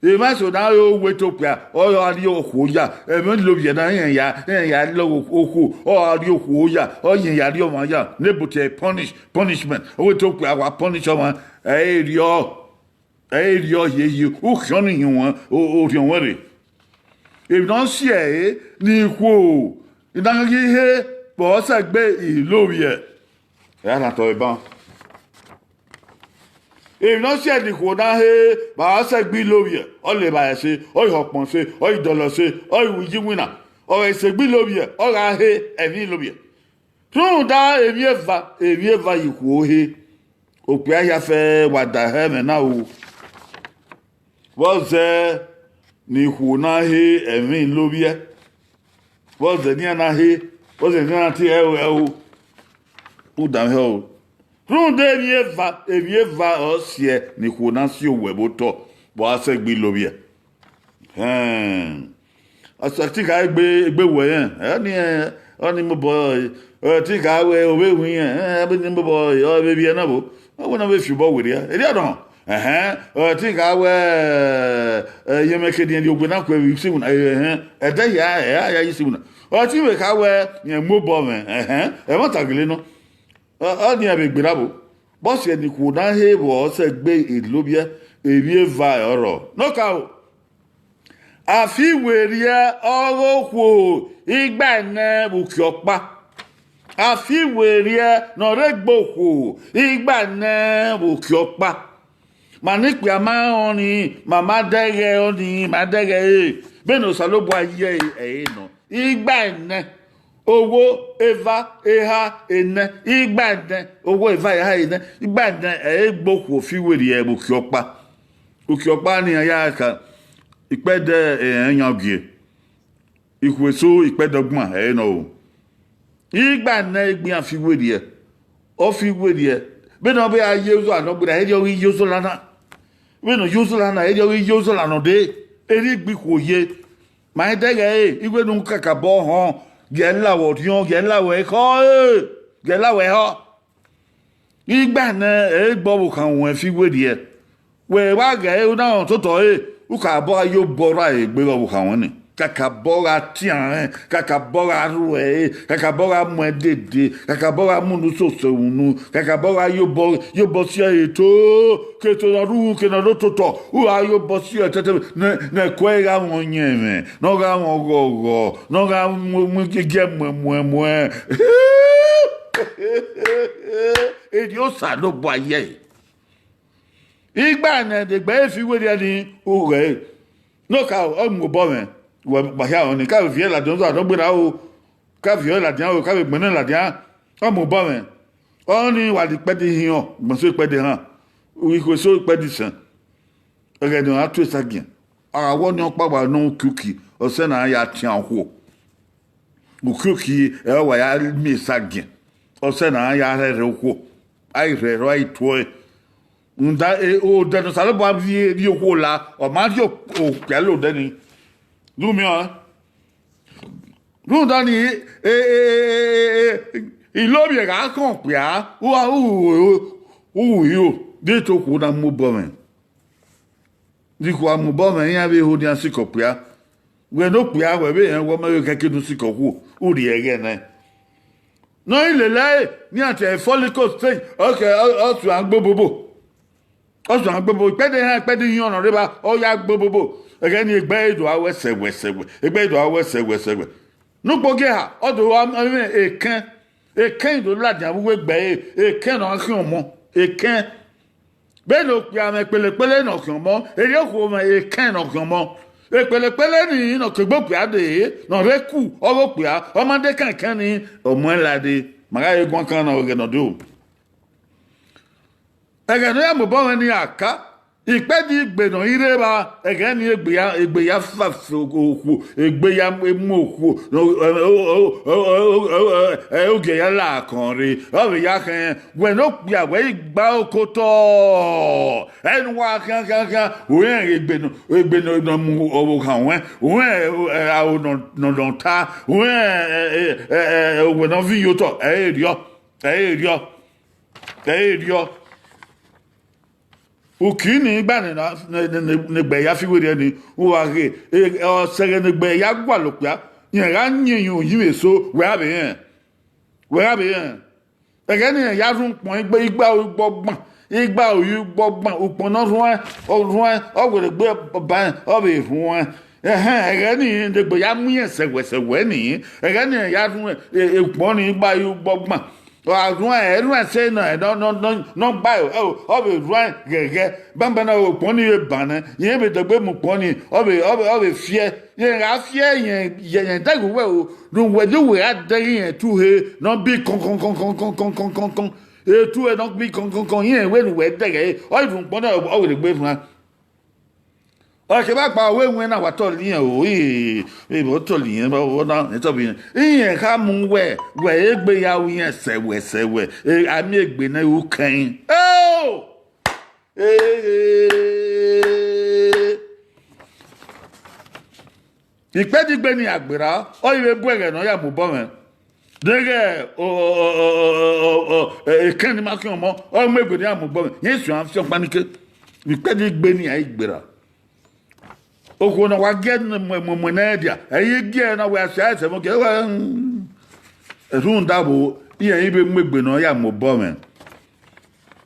Emwa eso na re owe to okpia, ọ ra rhie okhuo ya, ẹmwẹ Ilovbiẹ na, iran ya, iran ya lọghọ okhuo, ọ ra rhie okhuo ya, ọ yẹn ya rhie ọmwa ya, ne but ẹ punish, punishment, owe to okpia wa punish ọmwa, ẹ i rriọ. Ẹ i rriọ hiehie, u khian ọnii hin orhiọn wẹn rre. Emwi ne ọ si ẹre ne ikhuo na ghi he vbe ọ sẹ egbe Ilovbiẹ, ẹ ra na tọ eban. Emwi ne ọ si ẹre ne ikhuo na he vbe ọ sẹ egbe Ilovbiẹ, ọ le evbare ẹse, ọ i họkpọn ẹse, ọ i dọlọ ẹse, ọ i ru iye iwinna, ọ ghẹ sẹ egbe Ilovbiẹ, ọ gha he ẹmwẹ Ilovbiẹ. Rhunmwuda emwi eva, emwi eva ye ikhuo he. Okpia hia fẹ wa da hẹ ẹmwẹ na ru. Vbọzẹ ne ikhuo na he ẹmwẹ Ilovbiẹ? Vbọzẹ ne iran na he? Vbọzẹ ne iran na tie ẹro ẹro? U danmwehọ o. Rhunmwuda emwi eva, emwi eva ọ siẹ ne ikhuo na si owẹ vbe otọ, vbe ọ ra sẹ egbe Ilovbiẹ. Ẹn. Ọ sẹ te I kha egbe, egbe wẹ rẹn, ẹ ni, ẹ, ọ ni mobọ, ẹ, te I kha wẹ ovbe hu irẹn, ẹ, ẹ, ni mobọ, ọ vbe vbiẹ na vbo, ọ wẹ ne ọ vbe fi obọ werriẹ, erriọ nọ, ẹhẹn, ọ te I kha wẹ, ẹ, iyẹnmwẹ ke diẹn rhie ogbe na kue vbe isi iwinna, ẹhẹn, ẹdẹ hia, ẹ, a ya ye isi iwinna, ọ te I vbe kha wẹ, rẹn mu obọ mwẹ, ẹhẹn, ẹmwata gele nọ. Ọ, ọ nian vbe gberra vbo, vbọsiẹ ne ikhuo na he vbe ọ sẹ egbe Ilovbiẹ, emwi eva ọre ọ rrọọ. Nọkaro, afiwerriẹ ọghe okhuo igba ẹnẹ vbe uki ọkpa. Afiwerriẹ ne ọ rre egbe okhuo igba ẹnẹ vbe uki ọkpa. Ma ne ikpia ma rẹn ọnii, ma ma dẹghẹ ọnii, ma dẹghẹ ẹre, vbene Osanobua ye ẹre nọ. Igba ẹnẹ, owo, eva, eha, enẹ, igba ẹnẹ, owo, eva, eha, enẹ, igba ẹnẹ, ẹ i gbe okhuo fi werriẹ vbe uki ọkpa. Uki ọkpa ne iran ya ka, ikpẹdẹ ẹrẹn yan gie, ikhuo eso ikpẹdẹ ọgbọn ẹre nọ o. Igba ẹnẹ egbe iran fi werriẹ, ọ fi werriẹ, vbene ọ vbe ra ye ozola ne ọ gberra, erriọ ghi ye ozola na. Vbene ọ ye ozola na, erriọ ghi ye ozola ne ọ dee, erriọ igbe ikhuo ye. Ma rẹn dẹghẹ ẹre, iwẹ ne u kakabọ họn, gie la vbe orhiọn, gie la vbe ekhọe, gie la vbe ehọ. Igba ẹnẹ ẹ i gbe ọvbokhan ruẹn fi werriẹ. Wẹ wa ghẹ ẹre, u na rẹn ototọ ẹre, U kakabọ gha ye obọ rra egbe ghe ọvbokhan ruẹ ni, kakabọ gha tian rẹn, kakabọ gha rhuẹ ẹre, kakabọ gha mu ẹn dede, kakabọ gha mu unu soso unu, kakabọ gha ye obọ, ye obọ si ẹre to, ke to ne ọ rre uhunmwu, ke ne ọ rre ototọ, u gha ye obọ si ẹre tẹtẹ, ne, ne ẹko ẹre gha mwẹ ọyẹnmwẹ, ne ọ gha mwẹ ọghọghọ, ne ọ gha mu, mu igiẹ muẹn muẹn muẹn. Erriọ Osanobua ye ẹre. Igba ne egbe ẹre fi werriẹ ni, u ghẹ ẹre. Ne ọ ka, ọ mu obọ mwẹ, wẹ gba hia ọnii, ka vbe viẹ ladian, ọ gberra o, ka viọ ladian o, ka vbe gbẹnnẹ ladian, ọ mu obọ mwẹ. Ọnii wa di ikpẹdẹ ihiọn, gbẹn so ikpẹdẹ ehan, ikhuo so ikpẹdẹ isẹn. Ẹghẹ ne ọ ra tu esagiẹn, a gha wẹ ọnii ọkpa wa nọ ukioki, ọ sẹ ne a ya tian okhuo. Ukioki ẹre wa ya miẹn esagiẹn, ọ sẹ ne a ya rhẹrhẹ okhuo, a i rhẹrhẹ, a i tuẹ. Rhunmwuda, e, odẹ ne Osanobua rhie, rhie okhuo la, ọ ma rhie okpia la odẹ ni. Do you mean? Rhunmwuda ni, e, e, e, e, e, ilovbiẹ gha khọn okpia, u gha, u, u, u, u, u, de te okhuo na mu obọ mwẹ. Dikhuo a mu obọ mwẹ, iran vbe ho nian sikẹ okpia. Wẹ ne okpia, wẹ vbe rẹn wẹ ọ ma vbe khẹke ne u sikẹ okhuo, u rhie ẹghẹ nẹ. Ne ọ i lele ẹre, ne iran tie follicle stage, okay, ọ, ọ suẹn gbobobo. Ọ suẹn gbobobo, ikpẹdẹ ehan, ikpẹdẹ ihiọn ne ọ rre evba, ọ ya gbobobo. Ẹghẹ ni egbe ẹre do a wẹ sẹwẹ sẹwẹ, egbe ẹre do a wẹ sẹwẹ sẹwẹ. Ne ukpogiẹ eha, ọ do ru ọmọ ẹmwẹ ekẹn, ekẹn do ladian vbe uwu egbe ẹre, ekẹn ne ọ gha khian ọmọ, ekẹn. Vbene okpia mwẹ kpelekpele ne ọ khian ọmọ, erriọ okhuo mwẹ ekẹn ne ọ khian ọmọ. Ekpelekpele ni ne ọ ke egbe okpia dee, ne ọ rre ku ọghe okpia, ọ ma de kan ekẹn ni, ọ muẹn ladian, ma gha re guan kan na ẹghẹ ne ọ do. Ẹghẹ ne ọ ya mu obọ mwẹ ni a ka, ikpẹdẹ igbe ne ọ i rre evba, ẹghẹ ni egbe ya, egbe ya fa okhuo, egbe ya mu okhuo, ogie ya la akọn rre, ọ vbe ya khẹn, wẹ ne okpia wẹ i gba okotọ, ẹi ne uwa khian khian khian, u rẹn egbe nọ, egbe nọ, nọ mu ọvbokhan ruẹn, u rẹn, aro nọ, nọ, nọ ta, u rẹn, ẹ, ẹ, ẹ, ẹ, owẹ ne ọ viọ iyotọ, ẹ i re erriọ, ẹ i re erriọ, ẹ i re erriọ. Uki ni igba ne, ne, ne, ne, ne egbe ya fi werriẹ ni, u wa ghe, e, ọsẹghẹ ne egbe ya gualọ okpia, rẹn gha yin oyin vbe eso, wẹ gha vbe rẹn, wẹ gha vbe rẹn. Ẹghẹ ni rẹn ya rhun ukpọn igba, igba ugbo ọgban, igba uyi ugbo ọgban, ukpọn ne ọ rhuẹn, ọ rhuẹn, ọ werriegbe ba rẹn, ọ vbe rhuẹn. Ẹhẹn, ẹghẹ ni ne egbe ya mu irẹn sẹwẹ sẹwẹ ni, ẹghẹ ni rẹn ya rhuẹn, e, e, ukpọn ni igba uyi ugbo ọgban. Ọ gha rhuẹn, ẹ rhuẹn ẹse nọ, nọ, nọ, nọ, nọ gba ẹro, ọ vbe rhuẹn ghẹghẹ. Banbanna ukpọn ni vbe ban nẹ, irẹn vbe dẹgbe mu ukpọn ni, ọ vbe, ọ vbe, ọ vbe fiẹ. Irẹn gha fiẹ, irẹn, irẹn dẹghe uwẹ o, ne uwẹ, ne uwẹ gha dẹghe irẹn tu he, ne ọ bi kọn, kọn, kọn. Etu ẹre ne ọ bi kọn, kọn, kọn, irẹn wẹ ne uwẹ dẹghe, ọ i rhun ukpọn nẹ, ọ vbe dẹgbe rhuan. Ọ kevbe akpa wẹ wẹn na wa tọlọ irẹn o, ii, vbe ọ tọlọ irẹn, vbe ọ na, etọ vbe irẹn. Irẹn kha mu wẹ, wẹ egbe ya ru irẹn sẹwẹ sẹwẹ, e, a miẹn egbe ne u kẹrin. Oh! Ehe! Ikpẹdẹ igbe ni a gberra, ọ i vbe bu ẹghẹ ne ọ ya mu obọ mwẹ. Deghẹ ọ, ọ, ọ, ọ, ọ, ọ, ọ, ekẹn ni ma khian ọmọ, ọ mu egbe ne a mu obọ mwẹ, rẹn suẹn fi ọkpa ni ke. Ikpẹdẹ igbe ni a i gberra. Okhuo ne wa gie muẹn muẹn ne dia, ẹ i gie na wẹ asia ẹsẹ mọ gie, rhunmwuda vbo, irẹn i vbe mu egbe ne ọ ya mu obọ mwẹ.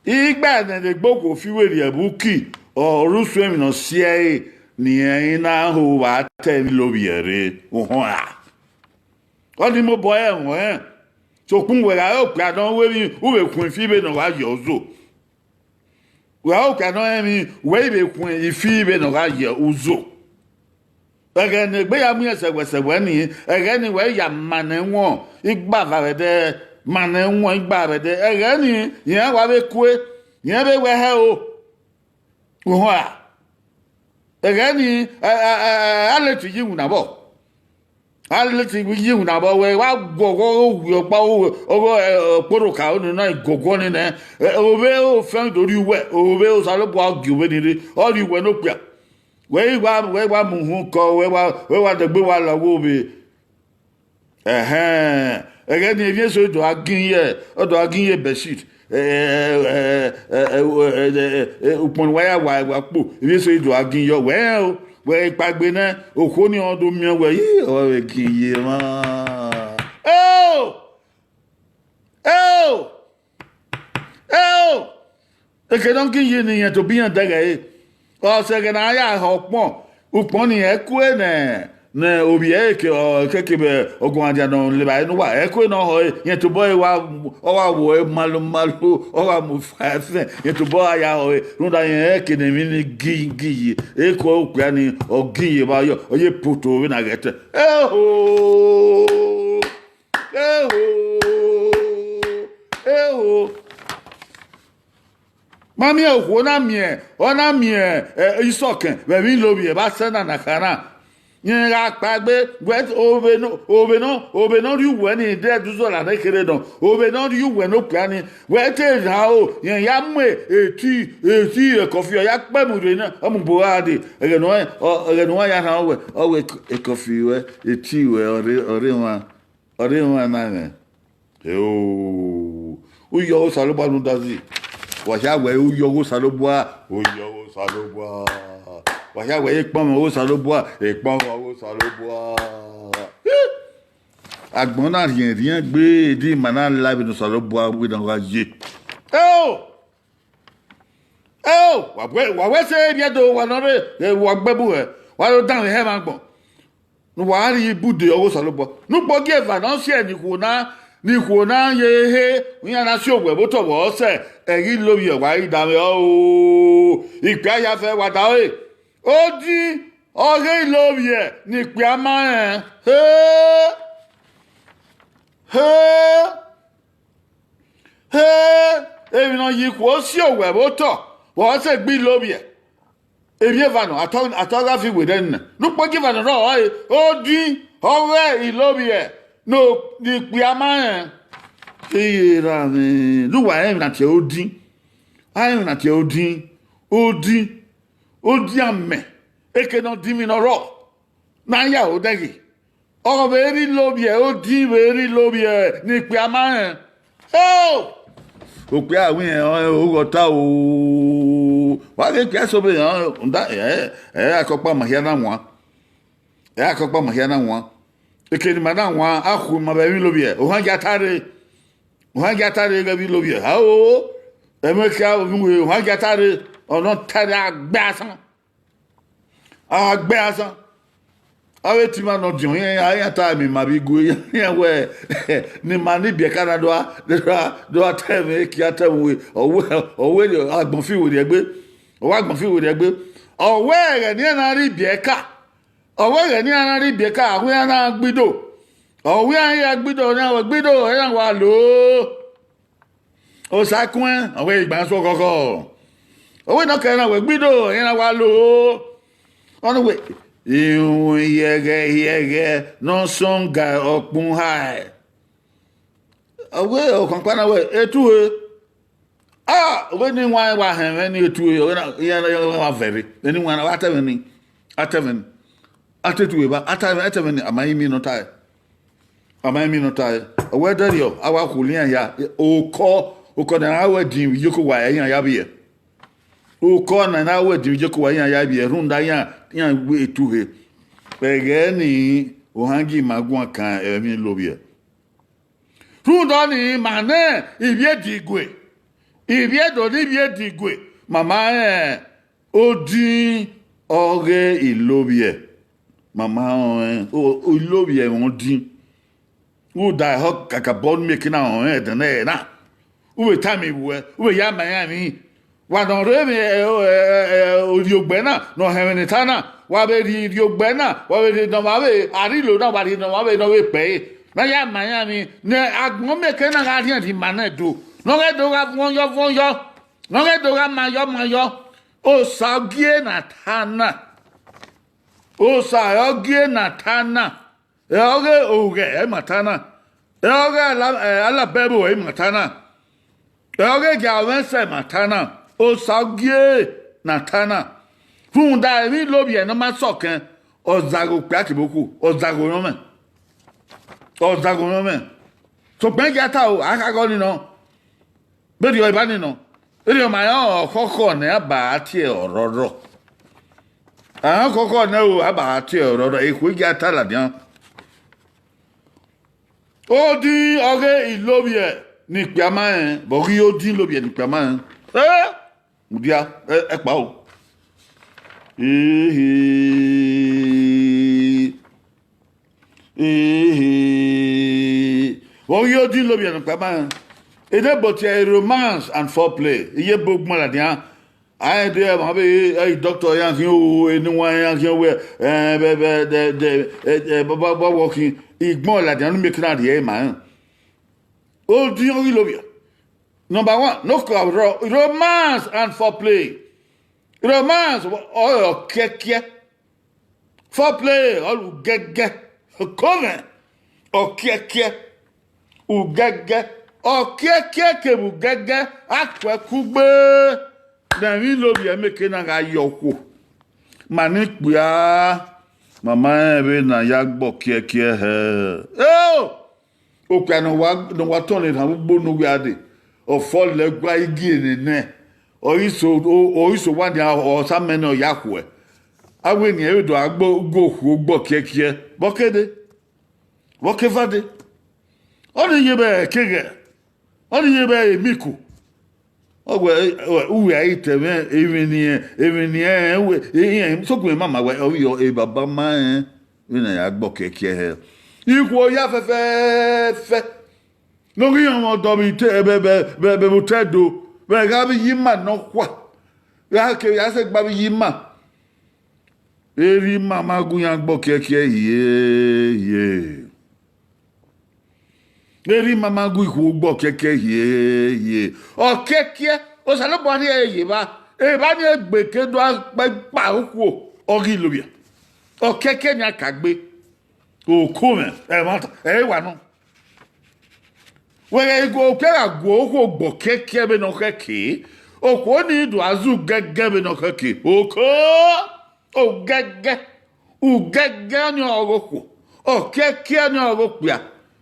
Igba ne egbe okhuo fi werriẹ vbe uki, ọ rre usun emwi ne ọ si ẹre, ne irẹn i na ho vbe a ta ẹmwẹ ilovbiẹ rre, uhunmwu ra. Ọ ni mobọ rẹn ruẹn, sokpan wẹ gha re okpia ne ọ ru emwi, u vbe khuẹn fi vbene ọ gha ye uzo. Wẹ gha re okpia ne ọ rẹn emwi, wẹ i vbe khuẹn ifi vbene ọ gha ye uzo. Ẹghẹ ne egbe ya mu irẹn sẹwẹ sẹwẹ ni, ẹghẹ ni wẹ ya ma nẹ ẹwọnn igba vbe ẹdẹ, ma nẹ ẹwọnn igba vbe ẹdẹ. Ẹghẹ ni, irẹn wa vbe kue, irẹn vbe wẹ hẹ o. Uhunmwu ra. Ẹghẹ ni, ẹ, ẹ, ẹ, ẹ, a leti ye iwinna vbọ. A leti ye iwinna vbọ, wẹ wa guọghọ owi ọkpa, ọghe, ọghe, ẹ, ọkpọrhọ ka unu na guọghọ ni nẹ. Ẹ, ovbe ofẹn do rri uwẹ, ovbe Osanobua gie ovbe ni rre, ọ rri uwẹ ne okpia. Wẹ i wa, wẹ i wa mu uhunmwu kọ, wẹ wa, wẹ wa dẹgbe wa la ọghe ovbe. Ẹhẹn, ẹghẹ ni emwi eso do a gin ye, ọ do a gin ye bedsheet. Ukpọn ne uwa ya wa wa kpo, emwi eso do a gin ye, wẹ rẹn o, wẹ ikpagbe nẹ, okhuo ni ọ do miẹn wẹ, yi ọ vbe gin ye mwa. Eo! Eo! Eo! Eke ne ọ gin ye ne irẹn tobọ iran dẹghẹ ẹre. Ọ sẹ ẹghẹ ne a ya hẹ ọkpọn, ukpọn ni ẹkue ne, ne ovbi ẹre ke, ọ, keke vbe ọguọmwadia ne ọ levba ẹre ne uwa, ẹkue ne ọ họe, irẹn tobọ ẹre wa, ọ wa wo ẹre malu malu, ọ wa mu fa ẹfẹn, irẹn tobọ a ya họe, rhunmwuda irẹn eke ne emwi ni gin gin ye, eku okpia ni, ọ gin ye vbe ayọ, ọ ye poto vbene a ghẹ tẹ. Eho! Eho! Eho! Ma miẹn okhuo na miẹn, ọ na miẹn, eh, isọkẹn vbe ẹmwẹ ilovbiẹ vbe asẹ na na kha na. Rẹn gha kpaegbe, wẹ ovbe nọ, ovbe nọ, ovbe ne ọ rhie uwẹ ni, de ẹdẹ uzọla ne kherhe nọ, ovbe ne ọ rhie uwẹ ne okpia ni, wẹ te rhan o, rẹn ya mu eti, eti ẹkọfi, ọ ya kpẹ mu rre na, ọ mu bo gha dee, ẹghẹ ne ọ, ọ, ẹghẹ ne uwa ya rhan wẹ, ọ wẹ ẹkọfi ruẹ, eti ruẹ, ọ rre, ọ rre emwa, ọ rre emwa na mwẹ. Eo, u yọ Osanobua rhunmwuda zẹ. Wa hia wẹ u yọ Osanobua, u yọ Osanobua. Wa hia wẹ ekpọnmwẹ Osanobua, ekpọnmwẹ Osanobua. Agbọn na rhiẹnrhiẹn gbe, de ima na la vbene Osanobua wẹ ne ọ gha ye. Eo! Eo! Wa wẹ, wa wẹ sẹ vbiẹ do, wa nọ rre, ẹ, wa gbẹ bu hẹ, wa do danmwehọ ẹmwẹ agbọn. Ne uwa rhie ibude ọghe Osanobua. Ne ukpogieva ne ọ siẹ ne ikhuo na, ne ikhuo na ye ehe, iran na si owẹ vbe otọ vbe ọ sẹ, ẹghẹ ilovbiẹ wa ghi danmwehọ o. Ikpia ya fẹ wa da ọre. Odin ọghe ilovbiẹ ne ikpia ma rẹn. He! He! He! Emwi ne ọ ye ikhuo si owẹ vbe otọ, vbe ọ sẹ egbe ilovbiẹ. Emwi eva nọ, atọ, atọ gha fi werriẹ nẹ. Ne ukpogieva nọ rrọọ ọre, odin ọghe ilovbiẹ ne ikpia ma rẹn. Iye ra mwẹ, ne uwa rẹn emwi na tie odin. A rẹn emwi na tie odin, odin, odin amẹ, eke ne ọ dinmwi ne ọ rrọọ, ne a ya odẹghe. Ọ vbe rre ilovbiẹ, odin vbe rre ilovbiẹ ne ikpia ma rẹn. Eo! Okpia wẹ irẹn ọnrẹn oghọ ta o. Wa ghe ikpia so vbe rẹn, da, ẹ, ẹ, akọkpa ma hia na wan. Ẹ, akọkpa ma hia na wan. Eke ne ima na wan, a khu ima vbe ẹmwẹ ilovbiẹ. Ohan gia ta rre. Ohan gia ta rre ghẹ vbe ilovbiẹ. A o, ẹmwẹ kia ovbi uhe, ohan gia ta rre. Ọ nọ ta rre agbẹ asan. A gbe asan. Avbe etima ne ọ diọn iran, iran ta ẹmwẹ ima vbe igue, iran wẹ, ne ima ni biẹ ka na do a, do a, do a ta ẹmwẹ ekia ta ẹmwẹ uwe, ọ wẹ, ọ wẹ agbọn fi werriẹ egbe, ọ wẹ agbọn fi werriẹ egbe. Ọ wẹ ẹghẹ ne iran na rre ibiẹka, ọ wẹ ẹghẹ ne iran na rre ibiẹka, a wẹ iran na gbe ido, ọ wẹ iran ya gbe ido, iran wẹ gbe ido, iran wa lo. Osa kuẹn, ọ wẹ igban sẹ ọkhọkhọ. Ọ wẹ ne ọ kẹre na wẹ gbe ido, iran wa lo. Ọ na wẹ, irun hiẹghẹ hiẹghẹ ne ọ sọn ga ọkpẹn uhae. Ọ wẹ ọkpẹn ọkpa na wẹ, etu he. A, ọ wẹ ne iwan wa họn ẹmwẹ ni etu he, ọ wẹ na, iran wa vẹrre. Eni iwan na wa ta ẹmwẹ ni, a ta ẹmwẹ ni. A te tu evba, a ta, a ta ẹmwẹ ni, a ma rinmwian ne ọ tae. A ma rinmwian ne ọ tae. Ọ wẹ dẹrriọ, a wa khulo iran hia. Okọ, okọ ne a na wẹ din vbe iyeke uwa, iran ya vbiẹ. Okọ ne a na wẹ din vbe iyeke uwa, iran ya vbiẹ. Rhunmwuda iran, iran wẹ etu he. Ẹghẹ ni, ohan gie ima guan kan ẹmwẹ ilovbiẹ. Rhunmwuda ọnii, ma nẹ ivbi edigue, ivbi Ẹdo ne ivbi edigue, ma ma rẹn odin ọghe ilovbiẹ, ma ma rẹn o-, ilovbiẹ mwẹ odin. Rhunmwuda ehọ kakabọ ne mieke na rẹn ẹdẹ nẹ na, u vbe tama ivbuẹ, u vbe ya ma iran emwi. Wa ne ọ rre emwi, ẹ, ẹ, ẹ, ẹ, orhiogbẹ na, ne ọ họn ẹmwẹ ne I ta na, wa vbe rhie irhiogbẹ na, wa vbe rhie ne ọmwa vbe arilo na, wa rhie ne ọmwa vbe ne ọ vbe kpẹ ẹre, ne a ya ma iran emwi, ne agbọn mieke na gha rhiẹnrhiẹn ima nẹ do, ne ọ ghẹ do gha vuọn yọ vuọn yọ, ne ọ ghẹ do gha ma yọ ma yọ. Osa gie na ta na, Osa ọre ọ gie na ta na. Ẹ ọghe oghẹ ẹ ma ta na, ẹ ọghe ala-, ẹ, alabẹvbo ẹ ma ta na, ẹ ọghe gia ọmwẹ sẹ ma ta na, Osa gie na ta na. Rhunmwuda emwi ilovbiẹ ne ọ ma sẹ ọkẹn, ọ zaghe okpia kevbe okhuo, ọ zaghe orọnmwẹ. Ọ zaghọ mwẹ. Sokpan igia ta o, a kha ghe ọnii nọ. Vberriọ eba nii nọ. Erriọ ma rẹn ọkhọkhọ ne a ba tie ọrọrọ. A rẹn ọkhọkhọ nẹ o, a ba tie ọrọrọ. Ekhue igia ta ladian. Odin ọghe ilovbiẹ ne ikpia ma rẹn, vbe ọ ghi odin ilovbiẹ ne ikpia ma rẹn. Eh! Mudia, ẹ, ẹkpa o. Ehe. Ehe. Vbe ọ ghi odin ilovbiẹ ne ikpia ma rẹn. Ede botiẹ romance and foreplay. Iye bo gbọn ladian. A rẹn de ẹmwẹ vbe, ẹ, doctor iran khian o, eniwan iran khian wẹ, ẹ, vbe, vbe, de, de, ẹ, ẹ, ba, ba, ba wọ khin, igbọn ladian ne u mieke na rhie ẹre ma rẹn. Odin ọghe ilovbiẹ. Number one, no kọ ro-, romance and foreplay. Romance ọrọre ọkiẹkiẹ. Foreplay ọre ugẹgẹ. Comment ọkiẹkiẹ. Ugẹgẹ. Ọkiẹkiẹ kevbe ugẹgẹ, a kuẹ kugbe. Ne ẹmwẹ ilovbiẹ mieke na gha ye okhuo. Ma ni kpia, ma ma rẹn vbene a ya gbe ọkiẹkiẹ hẹ. Eo! Okpia ne ọ wa, ne ọ wa tọn ne erhan ugbo ne uwia dee, ọ fọlẹ gua igie nene, ọ i so, ọ, ọ i so owa nian, ọ sa mẹ ne ọ ya khuẹ. A wẹ eni ẹre do gha gbe okhuo gbe ọkiẹkiẹ, vbe ọ ke dee? Vbe ọ ke eva dee? Ọnii ye vbe ẹre keghẹ, ọnii ye vbe ẹre emiko. Ọ wẹ, ẹ, uwẹ a i ta ẹmwẹ, emwi ne irẹn, emwi ne irẹn rẹn wẹ, irẹn, sokpan ma ma wẹ, ọ vbe yọ, e baba ma rẹn, vbene a ya gbe ọkiẹkiẹ hẹ. Ikhuo ya fẹfẹfẹ. Ne ọ ghi rọnmwẹ ọdọ vbe ite, vbe, vbe, vbe, vbe otọ Ẹdo, vbe ẹgha avbe iye ima nọkhua, vbe a kevbe a sẹ gbe avbe iye ima. Erha ima ma gu iran gbe ọkiẹkiẹ hie, hie. Erha ima ma gu ikhuo gbe ọkiẹkiẹ hie, hie. Ọkiẹkiẹ, Osanobua rhie ẹre ye evba. Evba ni egbe ke do a kpa, kpa okhuo, ọ ghi lovbiẹ. Ọkiẹkiẹ ni a ka gbe. Oko mwẹ, ẹmwata, ẹ i wa nọ. Wẹ ghẹ gu, okpia gha gu okhuo gbe ọkiẹkiẹ vbene ọ khẹke, okhuo ni do a zu gẹgẹ vbene ọ khẹke. Oko! Ogẹgẹ, ugẹgẹ ọnii ọghe okhuo, ọkiẹkiẹ ọnii ọghe okpia.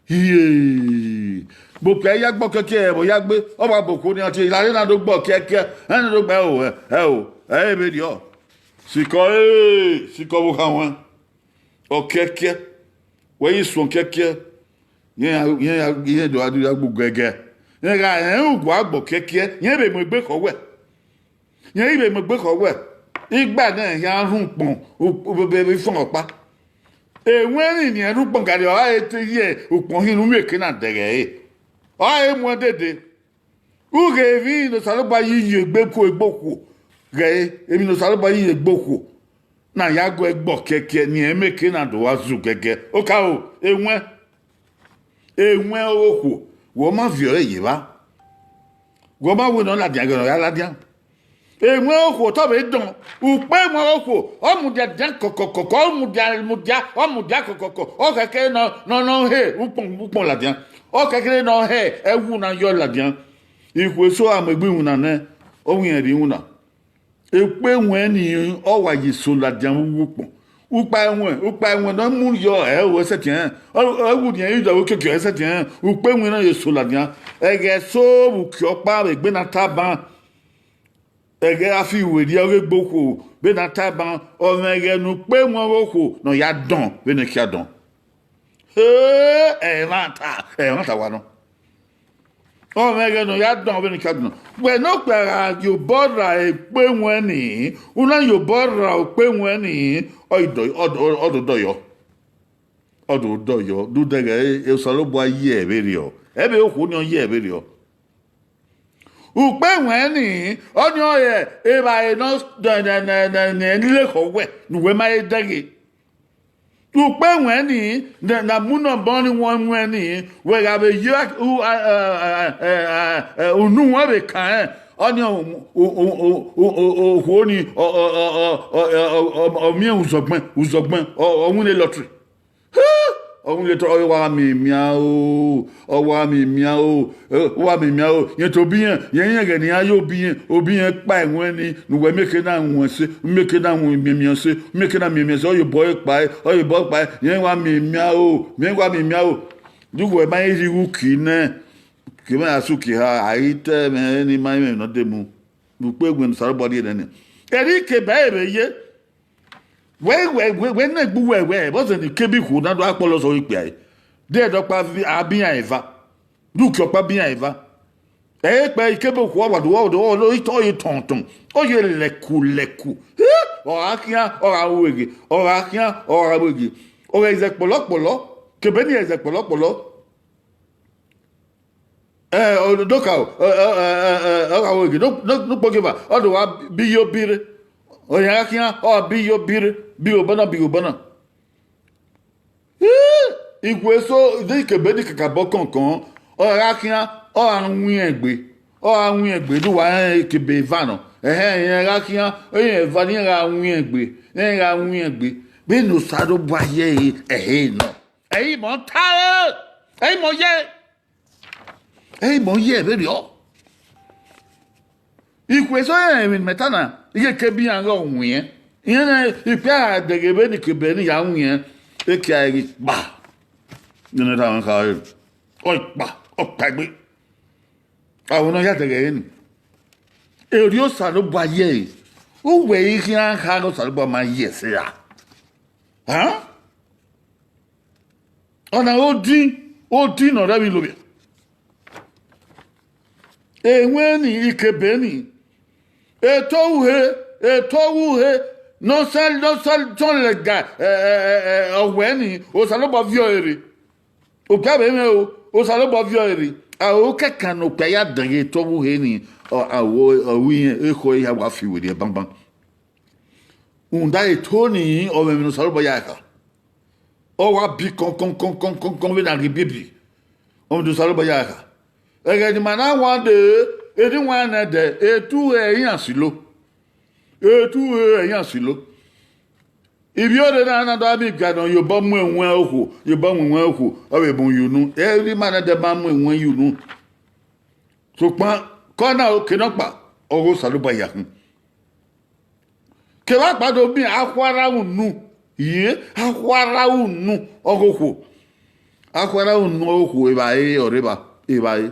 Hie, vbe okpia ya gbe ọkiẹkiẹ ẹvbo ya gbe, ọ wa bu okhuo nii ọtẹn, ila rre na do gbe ọkiẹkiẹ, ẹn na do gbe ẹho, ẹho, ẹ i vberriọ. Sikọ e, sikọ vbe okhan ruẹn. Ọkiẹkiẹ, wẹ i suẹn ọkiẹkiẹ, irẹn ya, irẹn ya, irẹn do gha do ya gbe ugẹgẹ. Irẹn gha rẹn uwa gbe ọkiẹkiẹ, irẹn vbe mu egbe khọ wẹ. Irẹn i vbe mu egbe khọ wẹ, igba ne ẹre khian rhun ukpọn, u-, u-, vbe, vbe ifọn ọkpa. Ewẹnrẹn ne irẹn rhun ukpọn gari, ọ gha re te ye ukpọn hin ne u miẹn eke na dẹghe ẹre. Ọ gha re muẹn dede. Ughe emwi ne Osanobua yi ye egbe ku egbe okhuo ghẹ re, emwi ne Osanobua yi ye egbe okhuo na ya gu ẹgbọ kẹkẹ ne irẹn miẹn eke na do wa zu gẹgẹ. Okaro, ewẹn, ewẹn ọghe okhuo, wẹ ọ ma viọ ẹre ye evba. Wẹ ọ ma wẹ ne ọ ladian ẹghẹ ne ọ ya ladian. Ewẹn okhuo otọ vbe dọn, ukpe ewẹn okhuo, ọ mudia dian kọkọkọkọ, ọ mudia, mudia, ọ mudia kọkọkọ, ọ khẹke nọ, nọ, nọ he ukpọn, ukpọn ladian, ọ khẹke nọ he ẹwu na yọ ladian. Ikhuo eso a mu egbe iwinna nẹ, ọ wẹ irẹn rhie iwinna. Ukpe ewẹn ni ọ wa ye eso ladian vbe uwu ukpọn. Ukpa ewẹn, ukpa ewẹn ne ọ mu yọ ẹro ẹsẹtiẹn, ọ, ọ wu diẹn idọvbo okiekie ẹsẹtiẹn, ukpe ewẹn ne ọ ye eso ladian. Ẹghẹ eso vbe uki ọkpa vbe egbe na ta ban. Ẹghẹ a fi werriẹ ọghe egbe okhuo vbene a ta ban, ọ mwẹ ẹghẹ ne ukpe ewẹn ọghe okhuo ne ọ ya dọn vbene ọ kia dọn. He, ẹmwata, ẹmwata wa nọ. Ọ mwẹ ẹghẹ ne ọ ya dọn vbene ọ kia dọn. Wẹ ne okpia gha ye obọ ra ukpe ewẹn ni, u na ye obọ ra ukpe ewẹn ni, ọ i dọ, ọ, ọ, ọ do dọyọ. Ọ do dọyọ, do dẹghẹ, e, Osanobua ye ẹre vberriọ. Ẹvbo okhuo ni ọ ye ẹre vberriọ. Ukpe ewẹn ni, ọnii ọre evbare ne ọ, ne, ne, ne, ne, ne, ne lekhọ wẹ, ne uwẹ ma he dẹghe. Ukpe ewẹn ni, ne, ne a mu nọmbọ ni wọn, wọn ni, wẹ gha vbe ye u-, a, a, unu wọn vbe kan rẹn, ọnii ọ, u-, u-, okhuo ni, ọ, ọ miẹn uzọgbẹn, uzọgbẹn, ọ, ọ winna lottery. Ọ winna lottery, ọ wa miẹn imian o, ọ wa miẹn imian o, ẹ, ọ wa miẹn imian o. Rẹn tobọ irẹn, rẹn rẹn ẹghẹ ne iran ye obọ irẹn, obọ irẹn kpa ewẹn ni, ne uwẹ miẹn eke na wọn ẹse, miẹn eke na wọn miẹn imian ẹse, miẹn eke na miẹn imian ẹse, ọ ye obọ ẹre kpa ẹre, ọ ye obọ ẹre kpa ẹre, rẹn wa miẹn imian o, rẹn wa miẹn imian o. Ju wẹ ma i rhie igho uki nẹ, ke mẹ a sẹ uki ha, a i te mwẹ ne ima mwẹ ne ọ demu. Vbe ukpe wẹ ne Osanobua rhie nẹ nẹ. Eri ke ba ẹre vbe ye. Wẹ, wẹ, wẹ, wẹ ne egbe uwẹ, wẹ, vbọzẹ ne ikebe ikhuo na do akpọlọ sẹ ọre ikpia ẹre. De ẹdẹ ọkpa vi-, a bi iran eva. De uki ọkpa bi iran eva. Ẹ i kpẹ ikebe okhuo, ọ wa do, ọ do, ọ do, ọ ye tọn tọn, ọ ye lẹku lẹku. Ẹ, ọ gha khian, ọ gha ru eghe, ọ gha khian, ọ gha ru eghe. Ọ gha zẹ kpọlọkpọlọ, kebe ne irẹn zẹ kpọlọkpọlọ. Ẹ, ọ do ka, ọ, ọ, ẹ, ẹ, ẹ, ọ gha ru eghe, no, no, no kpogeba, ọ do wa bi yo bire. Ọ ya gha khian, ọ bi yo bire, bi obọ na, bi obọ na. Ih, ikhuo eso, de ikebe ni kakabọ kọnkọn, ọ gha khian, ọ gha wiẹn egbe, ọ gha wiẹn egbe, do wa rẹn ikebe eva nọ. Ẹhẹn, irẹn gha khian, irẹn eva ni gha wiẹn egbe, irẹn gha wiẹn egbe. Vbene Osanobua ye ẹre, ẹhe nọ. Ẹ i mọ ta ẹre, ẹ i mọ ye. Ẹ i mọ ye vberriọ. Ikhuo eso rẹn emwi ne mẹ ta na, ighẹ ke bi iran ghe ọ wiẹn. Irẹn ne ikpia dẹghe vbene ikebe ni ya wiẹn, ekia ghi kpa. Nene ta mwẹ khare, ọ kpa, ọ kpa egbe. Avbe ne ọ ya dẹghe ẹre ni. Erriọ Osanobua ye ẹre, uwẹ i khian kha ne Osanobua ma ye ẹse ra? Hàn? Ọna odin, odin ne ọ rre vbe Iloviẹ. Ewẹn ni, ikebe ni, eto uhe, eto uhe, ne ọ sẹ, ne ọ sẹ, tọn lẹga, ẹ, ẹ, ẹ, ẹ, ọwẹ ni, Osanobua viọ ẹre rre. Okpia vbe mwẹ o, Osanobua viọ ẹre rre. A o kẹkan ne okpia ya dẹghe eto uhe ni, ọ, a wo, ọ ru irẹn, ekhọe ya wa fi werriẹ banban. Rhunmwuda eto ni, ọ mwẹ emwi ne Osanobua ya kha. Ọ wa bi kọnkọn, kọnkọn, kọnkọn vbene a ghi bibi. Ọ mwẹ emwi ne Osanobua ya kha. Ẹghẹ ne ima na wan dee, eni wan nẹ dẹ, etu ẹre iran silo. Etu ẹre iran silo. Ivbi ore na na do miẹn iga nọ, ye obọ mu ẹwẹn okhuo, ye obọ mu ẹwẹn okhuo, ọ vbe mu ye unu. Erriọ ima nẹ dẹ ma mu ẹwẹn ye unu. Sokpan, ke ọ na oke nọkpa, ọghe Osanobua ya khin. Kevbe akpa do miẹn akhuarha unu, ye akhuarha unu ọghe okhuo. Akhuarha unu ọghe okhuo, evbare ọre evba, evbare.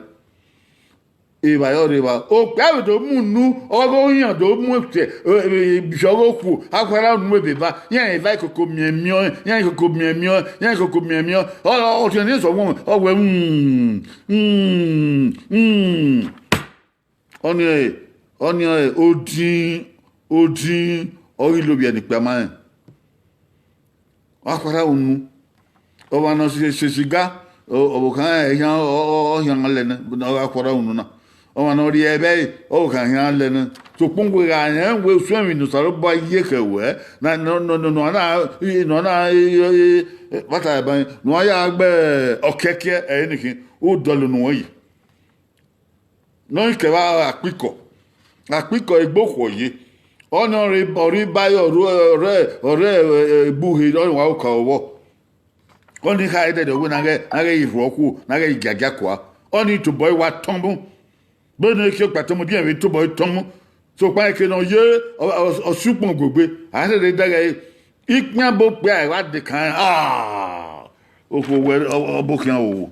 Evbare ọre evba. Okpia vbe do mu unu, ọghe ohian do mu ẹse, eh, eh, ọghe okhuo, akhuarha unu ebe eva, iran eva ikoko miẹn miẹn ọnrẹn, iran ikoko miẹn miẹn ọnrẹn, iran ikoko miẹn miẹn ọnrẹn. Ọ, ọ, ọtiẹn ni sẹ ọmọ, ọ wẹ, mm, mm, mm. Ọnii ọre, ọnii ọre odin, odin, ọ ghi lovbiẹ ne ikpia ma rẹn. Akhuarha unu. Ọmwa ne ọ si, si, siga, ọ, ọvbokhan khian, ọ, ọ, ọ khian lẹ nẹ, ọ gha khuarha unu na. Ọmwa ne ọ rhie ẹvbo ẹre, ọvbokhan khian lẹ nẹ. Sokpan wẹ gha rẹn wẹ usun emwi ne Osanobua ye khẹ wẹ, na, nọ, nọ, nọ, nọ, na, nọ, na, e, e, e, e, vbe a ta ẹban, ne uwa ya gbe ọkiẹkiẹ ẹre ni khin, u dọlọ unu ruẹ yi. Ne ọ i kevbe akpikọ, akpikọ egbe okhuo ye. Ọnii ọre, ọre iba ọre, ọre, ọre, e, e, egbe uhe, ọnii wa ru ka vbọ. Ọnii kha ẹdẹdẹ wẹ ne a ghẹ, a ghẹ rhie okhuo, ne a ghẹ giagia kua. Ọnii tobọ ẹre wa tọn mu. Vbene ekhiẹ okpia tọn mu, biẹ vbe tobọ ẹre tọn mu. Sokpan eke ne ọ ye, ọ, ọ, ọ si ukpọn guegbe, a rherhe dẹghe ẹre. Ikpian bọ okpia ẹre wa dekan, ah, okhuo wẹ, ọ, ọ bọ khian o.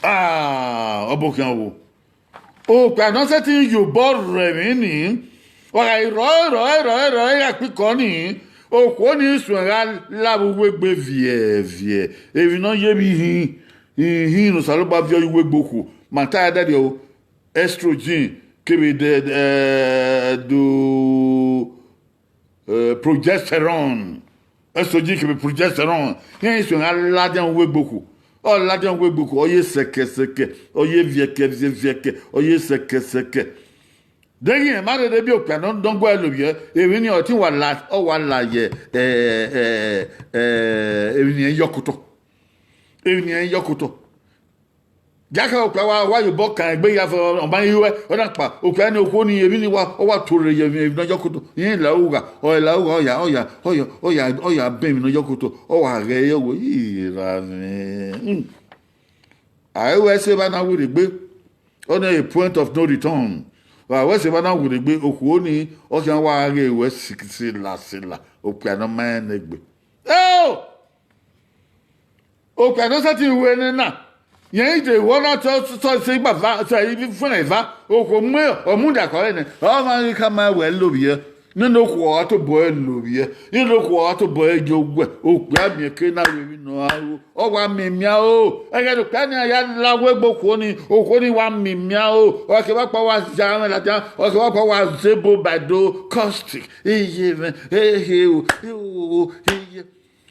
Ah, ọ bọ khian o. Okpia ne ọ sẹtin ye obọ rre emwi ni, ọ gha rrọọ, rrọọ, rrọọ, rrọọ, ya kpikọ ni, okhuo ni suẹn gha la vbe uwu egbe viẹ, viẹ. Emwi ne ọ ye vbe ihin, ihin ne Osanobua viọ ye uwu egbe okhuo, ma ta ẹdẹdẹ o, estrogen, kevbe de, eh, do, eh, progesterone. Estrogen kevbe progesterone. Iran i suẹn gha ladian uwu egbe okhuo. Ọ ladian uwu egbe okhuo, ọ ye sẹkẹsẹkẹ, ọ ye viẹkẹ, viẹ, viẹkẹ, ọ ye sẹkẹsẹkẹ. Deghẹ irẹn ma rherhe biẹ okpia ne ọ, ne ọ guẹ lovbiẹ, emwi ni ọtẹn wa la, ọ wa la ye, eh, eh, eh, emwi ni ẹre yọ kotọ. Emwi ni ẹre yọ kotọ. Jakhẹ okpia wa, wa ye obọ kan egbe ya fẹ, ọ ma ghi ruẹ, ọ na kpa, okpia ni okhuo ni, emwi ni wa, ọ wa tuorre ye emwi, emwi ne ọ yọ kotọ. Irẹn la ugha, ọ la ugha, ọ ya, ọ ya, ọ ya, ọ ya, ọ ya bẹn emwi ne ọ yọ kotọ, ọ wa ghẹ ye wẹ, ira mwẹ. Hmm. A i wẹ sẹ evba na werriegbe, ọ na a point of no return. Wa wẹ sẹ evba na werriegbe, okhuo ni, ọ khian wa ghe wẹ si-, sila, sila, okpia ne ọ ma rẹn ne egbe. Eo! Okpia ne ọ sẹtin ru ẹre na, Yẹn i de wọ na tọ sọ se igbava sẹ ifuẹn eva, okhuo mu ọmudakọ rẹ nẹ, ọmwa ghi khama wẹ lovbiẹ. Nene okhuo ọre tobọ ẹre lovbiẹ, nene okhuo ọre tobọ ẹre ye owẹ, okpia miẹn ke na ru emwi ne ọ ra ru, ọ wa miẹn imian o. Ẹghẹ ne okpia ni ya la wegbe okhuo ni, okhuo ni wa miẹn imian o. Ọ kevbe ọkpa wa ya mwẹ ladian, ọ kevbe ọkpa wa zẹ ebo ba do caustic. Iye mwẹ, ehe o, ihoho, iye.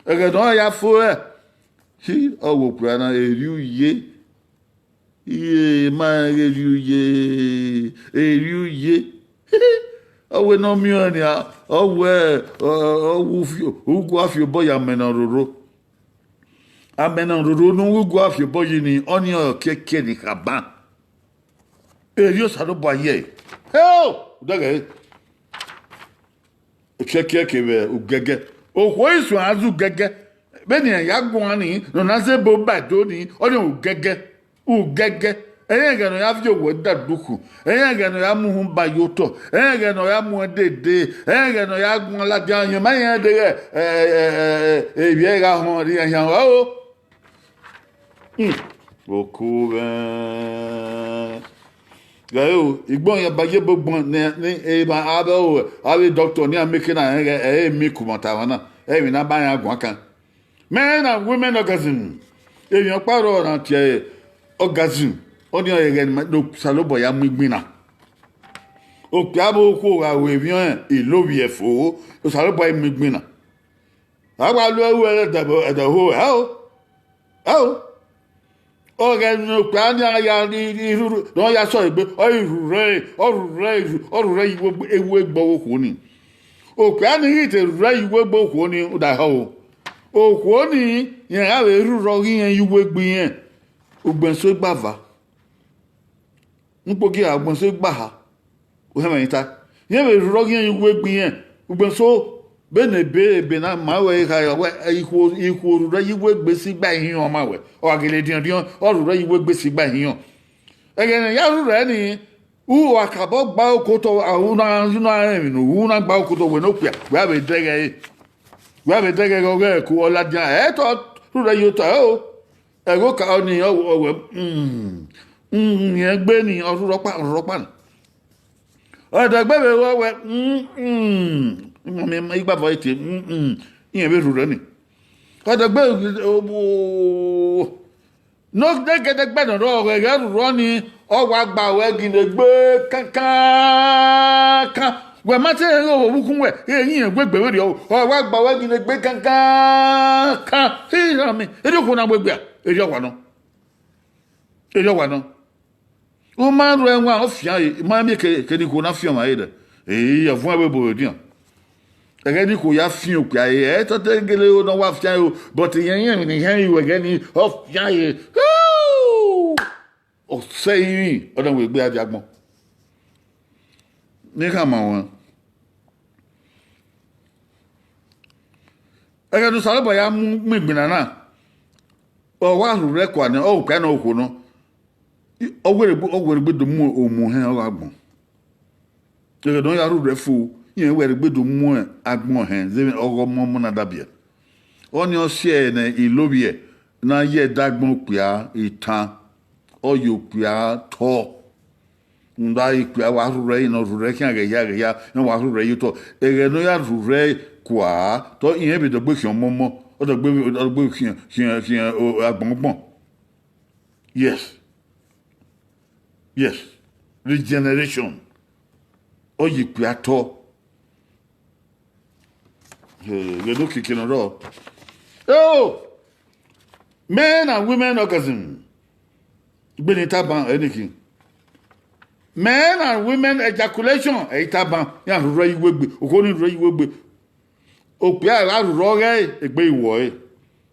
Ẹghẹ ne ọ ya fo rẹ, hi, ọ wẹ okpia na, erriọ uye. Iye ma rẹn ghe erriọ uye, erriọ uye. Ọ wẹ ne ọ miẹn ọẹn nia, ọ wẹ, ọ, ọ wẹ ufio-, ugu a fi obọ ye amẹ ne ọ roro. Amẹ ne ọ roro ne ugu a fi obọ yi ni, ọnii ọre ọkiẹkiẹ ni khaban. Erriọ Osanobua ye ẹre. Heo! Udẹghẹ re. Ekiẹkiẹ kevbe ugẹgẹ. Okhuo i suẹn a zẹ ugẹgẹ. Vbene iran ya guan ni, ne ọ na zẹ ebo ba do ni, ọnii ugẹgẹ. Ugẹgẹ. Ẹrẹn ẹghẹ ne ọ ya viọ owẹ da dukhu, ẹrẹn ẹghẹ ne ọ ya mu uhunmwu ba ye otọ, ẹrẹn ẹghẹ ne ọ ya mu ẹn dede, ẹrẹn ẹghẹ ne ọ ya guan ladian, rẹn ma rẹn deghe, ẹ, ẹ, ẹ, ẹ, evbi ẹre gha họn, rhie yan o. Hmm. Oku mwẹ. Ghẹ o, igbọn ya ba ye ebo gbọn ne, ne emwa avbe o, avbe doctor ne iran make na rẹn ghẹ, ẹ i re milk mọ ta emwa na, ẹ i emwi ne a ba iran guan kan. Men and women orgasm. Emwi ọkpa rrọọ na tie orgasm. Ọnii ọre ẹghẹ ne Osanobua ya mu igbinna. Okpia vbe okhuo gha ru emwi ọnrẹn, ilovbiẹ fo, Osanobua i mu igbinna. A wa lu ẹre ẹdẹ ẹdẹ ho, ẹ o, ẹ o. Ọghẹ ne okpia ni a ya rhirhi, ne ọ ya sẹ egbe, ọ i rhurhẹ, ọ rhurhẹ, ọ rhurhẹ ye iwe egbe ọghe okhuo ni. Okpia ni ghi te rhurhẹ ye iwe egbe okhuo ni, u da họ o. Okhuo ni, rẹn gha vbe rhurhẹ ọghe irẹn ye iwe egbe irẹn, ugbẹn eso igbava. Ukpogiẹ ugbẹn eso igbaha, u hẹmwẹ ne I ta. Irẹn vbe rhurhẹ ọghe irẹn ye iwe egbe irẹn, ugbẹn eso, vbene ebe, ebe na ma wẹ kha, wẹ, ikhuo, ikhuo rhurhẹ ye iwe egbe sẹ igba ihiọn ma wẹ, ọ gha gele diọn diọn, ọ rhurhẹ ye iwe egbe sẹ igba ihiọn. Ẹghẹ ne a ya rhurhẹ ni, u wa kabọ gba okotọ, a, u na, u na rẹn emwi ne u na gba okotọ wẹ ne okpia, wẹ a vbe dẹghẹ ẹre. Wẹ a vbe dẹghẹ ẹre ọghe ẹko ọ ladian, ẹ i tọ rhurhẹ ye otọ ẹre o. Ẹghẹ okaro ni, ọ, ọ wẹ, mm, mm, rẹn egbe ni, ọ rhurhẹ ọkpa, ọ rhurhẹ ọkpa ni. Ọdẹgbe vbe wẹ, wẹ, mm, mm, igbavọ ẹre tie, mm, mm, irẹn vbe rhurhẹ ni. Ọdẹgbe, o, ne ọ gẹdẹgbẹ ne ọ rrọọ, ghẹ ghẹ rhurhẹ ni, ọ wa gba ruẹ ginegbe kankankan. Wẹ ma te rẹn ghe ovbi ukhunmwu wẹ, irẹn egbe vberriọ, ọ wa gba ruẹ ginegbe kankankan. Iran mi, erriọ okhuo na wegbe a, erriọ ọwa nọ. Erriọ ọwa nọ. U ma rhuẹ ẹwaẹn, ọ fian re, ma miẹn ke, ke ne ikhuo na fian ọmwa re dẹ. Ee, ọ vuọn ẹvbo ebo vbe dian. Ẹghẹ ne ikhuo ya fian okpia re, ẹ i tọte gele ne ọ wa fian re o, but irẹn rẹn emwi ne irẹn ru ẹghẹ ni, ọ fian re. Ọ sẹ rinmwi, ọ na wegbe a dia agbọn. Ne I khama ruẹn. Ẹghẹ ne Osanobua ya mu, mu igbinna na, ọ wa rhurhẹ kua nẹ, ọ okpia nọ okhuo nọ. Ọ wẹ rhegbe, ọ wẹ rhegbe do mu omuhẹn ọghe agbọn. Ẹghẹ ne ọ ya rhurhẹ fo, irẹn wẹ rhegbe do mu agbọn hẹn, zẹ vbene ọghe ọmọ ọmọ na dabiẹ. Ọnii ọ si ẹre ne ilovbiẹ ne a ye ẹdagbọn okpia itan, ọ ye okpia tọ. Rhunmwuda okpia wa rhurhẹ ẹre ne ọ rhurhẹ khian ghẹ hia ghẹ hia, ne wa rhurhẹ ye otọ. Ẹghẹ ne ọ ya rhurhẹ kua, te irẹn vbe dọgbe khian ọmọ ọmọ, ọ dọgbe, ọ dọgbe khian, khian, khian, o, agbọn ọgbọn. Yes. Yes. Regeneration. Ọ ye okpia tọ. Eh, ghẹ ne okiekie ne ọ rrọọ. Oh! Men and women orgasm. Egbe ne I tama ẹre niki. Men and women ejaculation, ẹ i tama, iran rhurhẹ ye iwegbe, okhuo ni rhurhẹ ye iwegbe. Okpia gha rhurhẹ ọghẹe, egbe i wọọ ẹre.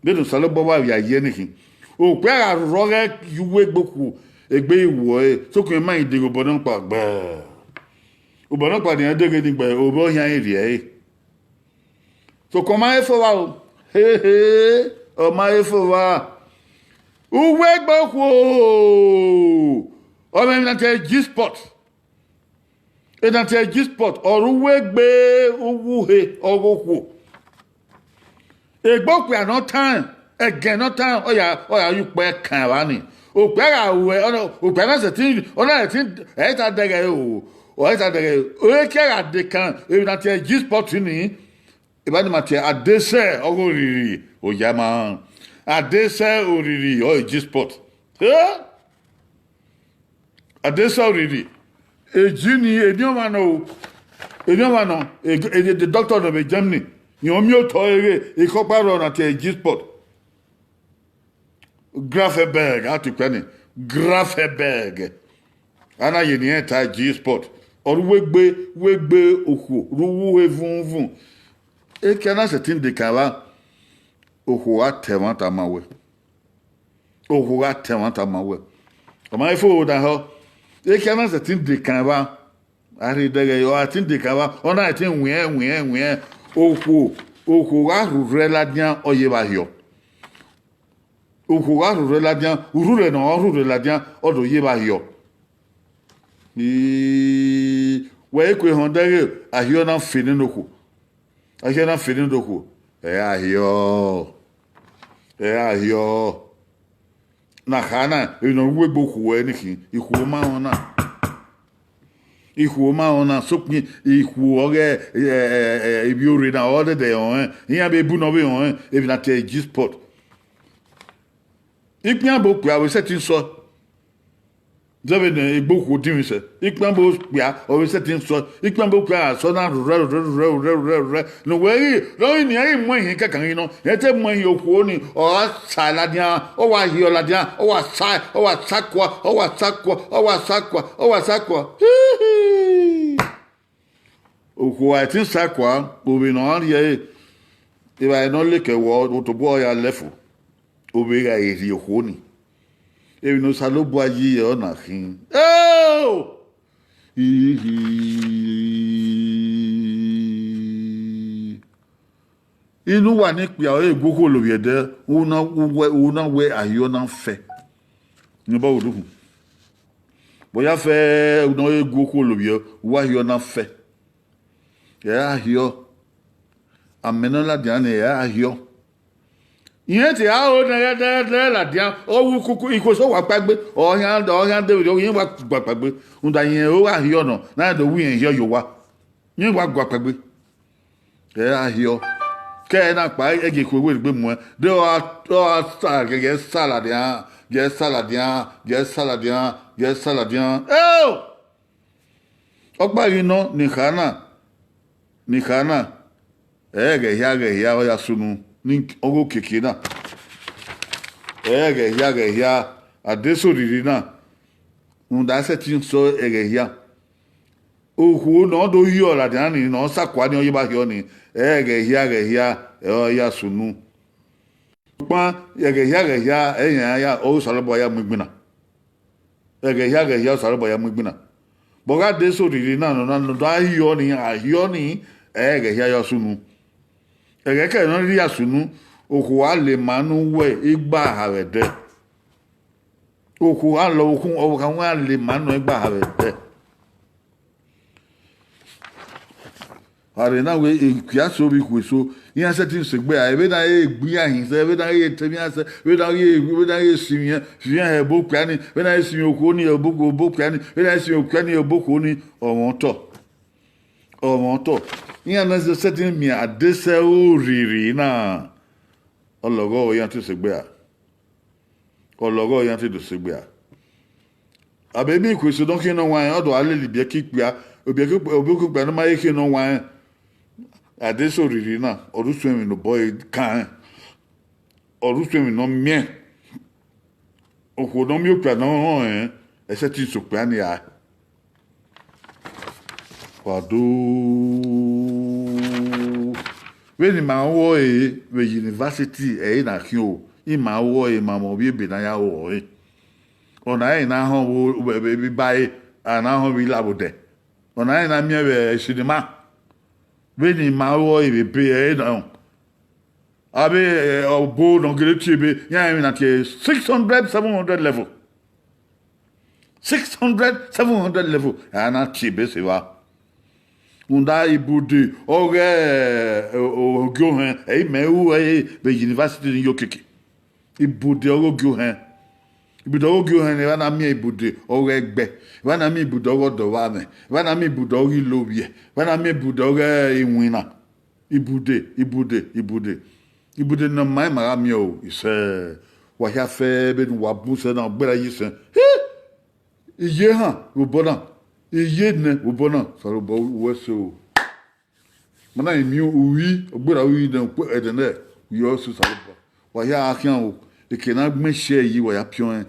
Vbene Osanobua wa vbe a ye niki. Okpia gha rhurhẹ ọghẹe ye iwegbe okhuo, egbe i wọọ ẹre. Sokpan ma i deghe obọ nọkpa gbẹe. Obọ nọkpa ne iran deghe ni gbẹe, ovbi ọ khian i rhie ẹre. Sokpan ọ ma he fo vba o. Hehe, ọ ma he fo vba. Uwegbe okhuo. Ọ mwẹ emwi ne a tie G-spot. Emwi ne a tie G-spot, ọ re uwegbe uwu uhe ọghe okhuo. Egbe okpia ne ọ taẹn, ẹgẹn ne ọ taẹn, ọ ya, ọ ya ye ukpẹ kan evba ni. Okpia gha ruẹ, ọ na, okpia na sẹtin, ọ na sẹtin, ẹ i ta dẹghẹ o, ọ i ta dẹghẹ. Eke a gha dekan, emwi na tie G-Sport ni, eva ni ma tie adesẹ ọghe oriri, oya ma, adesẹ oriri ọre G-Sport. Eh? Adesẹ oriri. Eji ni, eni ọmwa nọ o, eni ọmwa nọ, e, e, the doctor nọ vbe Germany, rẹn miẹn otọ ẹre, ekhọkpa rrọọ na tie G-Sport. Grafenberg, a tu ikpia ni, Grafenberg. A na ye ne irẹn ta G-Sport. Ọ ru uwu egbe, uwu egbe okhuo, ru uwu evunvun. Eke a na sẹtin dekan evba, okhuo gha ta ẹmwata ma wẹ. Okhuo gha ta ẹmwata ma wẹ. Ọ ma fo na họ. Eke a na sẹtin dekan evba, a rhie dẹghẹ, ọ gha tin dekan evba, ọ na sẹtin wiẹn, wiẹn, wiẹn. Okhuo, okhuo gha rhurhẹ ladian, ọ ye vba hiọ. Okhuo gha rhurhẹ ladian, urhurhẹ ne ọ rhurhẹ ladian, ọ do ye vba hiọ. I, wẹ i kue họn dẹghe, ahiọ na fe nene okhuo. Ahiọ na fe nene okhuo. Ẹ i ra hiọ. Ẹ i ra hiọ. Na kha na, emwi ne ọ ru egbe okhuo ẹre ni khin, ikhuo ma rẹn ọna. Ikhuo ma rẹn ọna, sokpan ikhuo ọghe, ẹ, ẹ, ẹ, ivbi orre na, ọ dẹdẹ rẹn ọnrẹn, iran vbe bu ne ọ vbe rẹn ọnrẹn, emwi na tie G-Sport. Ikpian bọ okpia vbe sẹtin sọ. Zẹ vbene egbe okhuo dinmwi sẹ, ikpian bọ okpia ọ vbe sẹtin sọ, ikpian bọ okpia gha sọ na rhurhẹ, rhurhẹ, rhurhẹ, rhurhẹ, rhurhẹ, ne uwẹ ghi, ne ọ ghi nian ghi mu ẹhin kankan ghi nọ, rẹn te mu ẹhin okhuo ni, ọ gha sa ladian, ọ wa hiọ ladian, ọ wa sa, ọ wa sa kua, ọ wa sa kua, ọ wa sa kua, ọ wa sa kua. Hihi! Okhuo a i tin sa kua, ovbe ne ọ rhan rhie ẹre, evbare ne ọ leke ẹvbo, tobọ ọ ya lẹ fo, ovbe gha rhie okhuo ni, emwi ne Osanobua yi ẹre ọna khin. Eo! Hihi! Inu uwa ne ikpia ọre gu okhuo lovbiẹ dẹ, u na wẹ, u na wẹ ahiọ na fẹ. Ne obọ vbe odukhun. Vbe ọ ya fẹ, u na ọre gu okhuo lovbiẹ, u wa hiọ na fẹ. Ẹ i ra hiọ. Amẹ ne ọ ladian ni, ẹ i ra hiọ. Irẹn te a ho nẹghẹdẹghẹdẹ ladian, ọ wu kuku, ikhuo eso wa kpaegbe, ọ khian, ọ khian de vberriọ, irẹn wa gua kpaegbe. Rhunmwuda irẹn ọre a hiọ nọ, ne a do wu irẹn hiọ ye owa. Irẹn wa gua kpaegbe. Ẹ i ra hiọ. Ke ẹre na kpa, ẹ gie ikhuo werriegbe muẹn. De ọ gha, ọ gha sa, ghẹ, ghẹ sa ladian, ghẹ sa ladian, ghẹ sa ladian, ghẹ sa ladian. Eo! Ọkpa ghi nọ, ne I kha na, ne I kha na, ẹ i ghẹ hia, ghẹ hia, ọ ya sunu, ne ọghe okiekie na. Ẹ i ghẹ hia, ghẹ hia, adesẹ oriri na, rhunmwuda a sẹtin sẹ ẹghẹ hia. Okhuo ne ọ do hiọ ladian ni, ne ọ sa kua ni, ọ ye vba hiọ ni, ẹ i ghẹ hia, ghẹ hia, ẹ i ya sunu. Sokpan ẹghẹ hia, ẹghẹ hia, ẹ i yan ya, ọ Osanobua ya mu igbinna. Ẹghẹ hia, ẹghẹ hia, Osanobua ya mu igbinna. Vbe ọ gha adesẹ oriri na, ne ọ na, ne ọ da hiọ ni, a hiọ ni, ẹ i ẹghẹ hia ya sunu. Ẹghẹ kẹrẹ ne ọ rhirhi ya sunu, okhuo a lele ima ne uwẹ igba ha vbe ẹdẹ. Okhuo a lọ vbe okhun, ọvbokhan wẹ a lele ima nọ igba ha vbe ẹdẹ. Arre na wẹ, ikpia eso vbe ikhuo eso, iran sẹtin sẹ egbe ra, vbene a ghi gbe iran hin sẹ, vbene a ghi te emwi iran sẹ, vbene a ghi, vbene a ghi sinmwi iran, sinmwi iran he ẹbokpia ni, vbene a ghi sinmwi okhuo ni he ẹbokpia ni, vbene a ghi sinmwi okpia ni he ẹbokhuo ni, ọ mwẹ otọ. Ọ mwẹ otọ. Iran na sẹtin miẹn adesẹ oriri na, ọ lọghọ iran te sẹ egbe ra. Ọ lọghọ iran te do sẹ egbe ra. A be miẹn ikhuo eso ne ọ khian ne ọ wanrẹn, ọ do gha lele ibiẹka ikpia, ibiẹka ikpia, ibiẹka ikpia ne ọ ma he khian ne ọ wanrẹn. Adesẹ oriri na, ọ rre usun emwi ne obọ ẹre kan rẹn, ọ rre usun emwi ne ọ miẹn. Okhuo ne ọ miẹn okpia ne ọ rẹn ọnrẹn, ẹ i sẹtin sẹ okpia ni rae. Wa do. Vbene ima ru ẹre vbe university ẹre na khian o, ima ru ẹre, ima mwẹ ovbi ebe ne a ya ru ẹre. Ọna ẹre na họn vbe, vbe, vbe ibare, a na họn vbe ilavbodẹ. Ọna ẹre na miẹn vbe cinema. Vbene ima ru ẹre vbe ebe ẹre na, avbe, eh, obo ne ọ gele tie ebe, iran rẹn emwi na tie six hundred, seven hundred level. Six hundred, seven hundred level, a na tie ebe sẹ evba. Rhunmwuda ibude ọghe, eh, o-, ogie ohẹn, ẹ i mẹ ru ẹre vbe university ni ye okiekie. Ibude ọghe ogie ohẹn. Ibude ọghe ogie ohẹn ne evba na miẹn ibude ọghe ẹgbẹ, evba na miẹn ibude ọghe ọdọ vbe amwẹ, evba na miẹn ibude ọghe ilovbiẹ, evba na miẹn ibude ọghe iwinna. Ibude, ibude, ibude. Ibude ne ọ ma ima gha miẹn o, isẹ. Wa hia fẹ vbene uwa bun sẹ na, ọ gberra yi sẹ. Hi! Iye ehan vbe obọ na, iye nẹ vbe obọ na, Osanobua, uwẹ sẹ o. Ma na miẹn uri, ọ gberra uri nẹ ukpẹ ẹdẹ nẹ, uwẹ sẹ Osanobua. Wa hia gha khian o, eke ne a gbẹn share yi, wa ya piọn ẹn.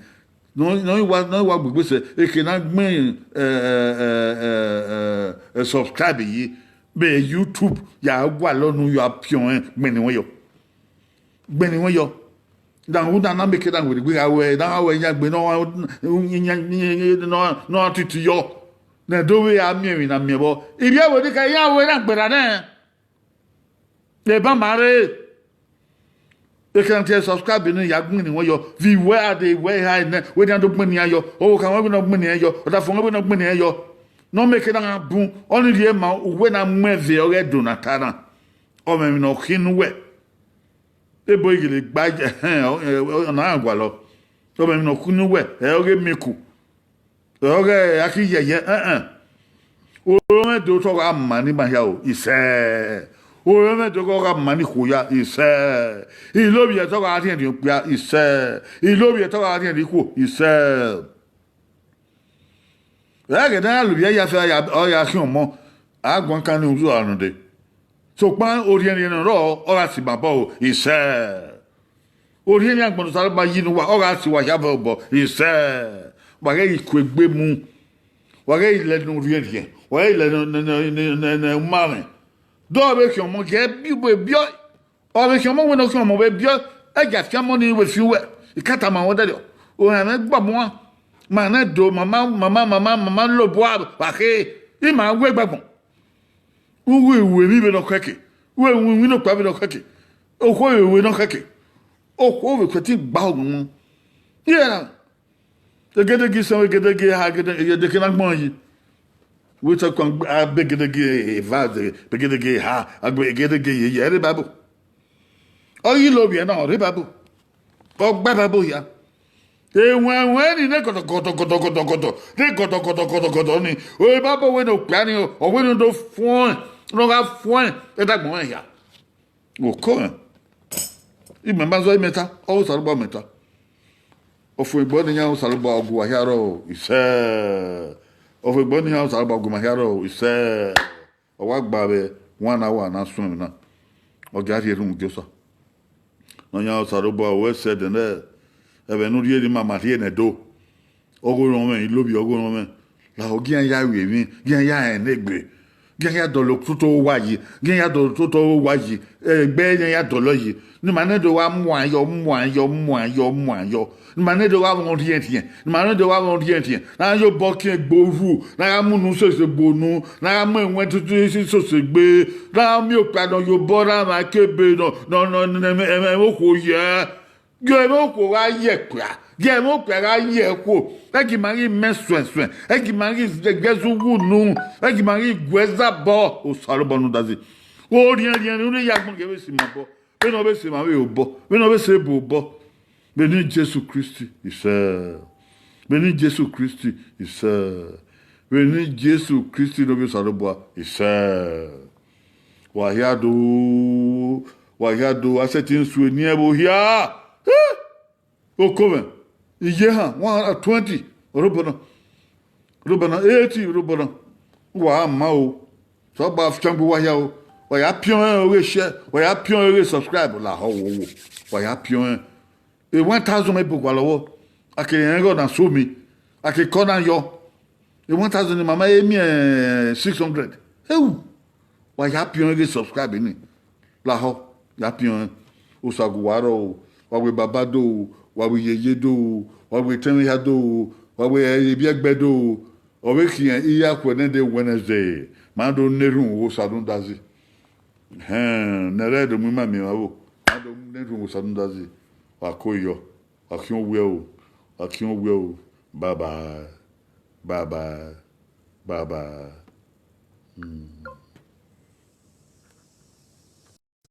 Ne ọ, ne ọ wa, ne ọ wa gbegbe sẹ, eke ne a gbẹn, eh, eh, eh, eh, eh, subscribe yi, vbe YouTube, ya gualọ ne u ya piọn ẹn, gbẹnnẹ wẹ yọ. Gbẹnnẹ wẹ yọ. Da u na na meke da werriegbe gha wẹ, da gha wẹ yan gbe ne ọ, ne ọ, ne ọ titi yọ. Ne ẹdẹ ovbe a miẹn emwi na miẹn vbọ. Ivbi ẹvbo ni ka iran wẹ na gberra nẹ. Eba ma rre. Eke na tie subscribe ne ya gbẹnnẹ wẹ yọ. Vbe iwẹ a de wẹ eha nẹ, wẹ nian do gbẹnnẹ iran yọ. Ọvbokhan wẹ wẹ ne ọ gbẹnnẹ iran yọ. Ọdafẹn wẹ wẹ ne ọ gbẹnnẹ iran yọ. Ne ọ meke na gha bun, ọnii rhie ma uwẹ na mu ẹvbo ọghe Ẹdo na ta na. Ọ mwẹ emwi ne ọ khin ne uwẹ. Ebo ighele gba ẹhẹn, ọ, ọ, ọ na rhan gualọ. Ọ mwẹ emwi ne ọ khin ne uwẹ, ẹ ọghe miku. Ẹ ọghe a khin yẹyẹ, ẹn, ẹn. Oromwẹ do te ọ gha ma ne ima hia o, isẹ. Oromwẹ do ọ gha ma ne ikhuo ya, isẹ. Ilovbiẹ te ọ gha rhiẹnrhiẹn okpia, isẹ. Ilovbiẹ te ọ gha rhiẹnrhiẹn ikhuo, isẹ. Ẹghẹ ne a ya lovbiẹ ya fẹ, ọ ya, ọ ya khian ọmọ, a guan kan ne uzu a nọ dee. Sokpan orhiẹnrhiẹn ne ọ rrọọ, ọ gha si ma obọ o, isẹ. Orhiẹnrhiẹn agbọn ne Osanobua yi ne uwa, ọ gha si uwa hia vẹ obọ, isẹ. Wa ghẹ ghi ku egbe mu, wa ghẹ ghi lẹ ne orhiẹnrhiẹn, wa ghẹ ghi lẹ ne, ne, ne, ne, ne, ne umamwẹ. Dọ vbe khian ọmọ, gie biẹ, biẹ, ọ vbe khian ọmọ wẹ ne ọ khian ọmọ vbe biẹ, ẹgia fian ọmọ ni vbe fi uwẹ, I ka tama ruẹ dẹrriọ. Ohan mwẹ gba muan, ma nẹ do, ma ma, ma ma, ma ma, ma ma lobua vbe akhe, ima wẹ gbagbọn. U ghi ru emwi vbene ọ kẹke, u ghi ru iwinna okpia vbene ọ kẹke, okhuo vbe ru ne ọ kẹke, okhuo vbe kuẹtin gba ogbọn. Iran na, egedege isẹn, egedege eha, egede, egedege ne agbọn yi. Wẹ te kua gbe, a be egedege eva, be egedege eha, a gbe egedege yeye, ẹre Bible. Ọ ghi lo vbiẹ na, ọ rre Bible. Ọ gba Bible hia. Ewẹnwẹn ni ne gọdọgọdọ, gọdọgọdọ, gọdọ, ne gọdọgọdọ, gọdọgọdọ ni. Ore Bible wẹ ne okpia ni, ọ wẹ ne ọ do fuẹn, ne ọ gha fuẹn, ẹdagbọn mwẹ hia. Okọ mwẹ. Imẹ ma zọ imẹ ta, ọ Osanobua mẹ ta. Ọfumwegbe ne iran Osanobua gu uwa hia rrọọ, isẹ. Ọfumwegbe ne iran Osanobua gu ima hia rrọọ, isẹ. Ọ wa gba vbe wan na wa na suẹn emwi na, ọ gia rhie erhunmwu gie Osa. Ne ọ yan Osanobua, wẹ sẹ ẹdẹ nẹ, ẹmwẹ ne u rhie ne ima ma rhie nẹ do. Ọghe orọnmwẹ, ilovbi ọghe orọnmwẹ, lahọ, gie iran ya ru emwi, gie iran ya rẹn ne egbe, gie iran ya dọlọ ototọ owa yi, gie iran ya dọlọ ototọ owa yi, ẹgbẹ iran ya dọlọ yi, ne ima nẹ do gha muan yọ, muan yọ, muan yọ, muan yọ. Ne ima nẹ do gha vọn rhiẹnrhiẹn, ne ima nẹ do gha vọn rhiẹnrhiẹn, ne a ya obọ kian egbe orhu, ne a gha mu unu sese gbe unu, ne a gha mu ẹwẹn tutu isi sose gbe, ne a gha miẹn okpia nọ ye obọ, ne a mwa ke ebe nọ, nọ, nọ, ne ẹmwẹ, ẹmwẹ okhuo yẹ. Gie ẹmwẹ okhuo gha ye ẹkpia, gie ẹmwẹ okpia gha ye ẹkhuo, ẹ gie ima ghi mẹ suẹnsuẹn, ẹ gie ima ghi gbe ẹzọ uwu unu, ẹ gie ima ghi gu ẹzọ abọ, Osanobua ne udazi. Orhiẹnrhiẹn ne u rre ye agbọn gie vbe si ima obọ, vbene ọ vbe sẹ emwa vbe obọ, vbene ọ vbe sẹ ebo obọ. Vbene Jesu Kristi, isẹ. Vbene Jesu Kristi, isẹ. Vbene Jesu Kristi ne ovbi Osanobua, isẹ. Wa hia do, wa hia do, a sẹtin sue eni ẹvbo hia. Eh! Okomwẹ, iye ehan, one hundred twenty, ọre obọ na, ọre obọ na, eighty, ọre obọ na. Wa ma o, sẹ ọgba fiangbe uwa hia o, wa ya piọn ẹn ọghe share, wa ya piọn ẹn ọghe subscribe, lahọ wo wo, wa ya piọn ẹn. E one thousand mẹ bu gualọ vbọ, a ke rẹn ighe ọ na so mi, a ke kọ na yọ. E one thousand ni ma ma he miẹn six hundred. Ewu, wa ya piọn ẹn ghe subscribe ni. Lahọ, ya piọn ẹn. Osa gu uwa rrọọ o, wa wẹ baba do o, wa wẹ yeye do o, wa wẹ etẹn mwẹ hia do o, wa wẹ eviẹgbẹ do o. Ọ vbe khian iyakhuẹ nẹ de Wednesday, ma do na erhunmwu Osa ne udazi. Hẹn, ne ẹrẹ do mu ima miẹn evba vbo, ma do na erhunmwu Osa ne udazi. Wa ko yọ, wa khian owiẹ o, wa khian owiẹ o. Bye bye, bye bye, bye bye. Hmm.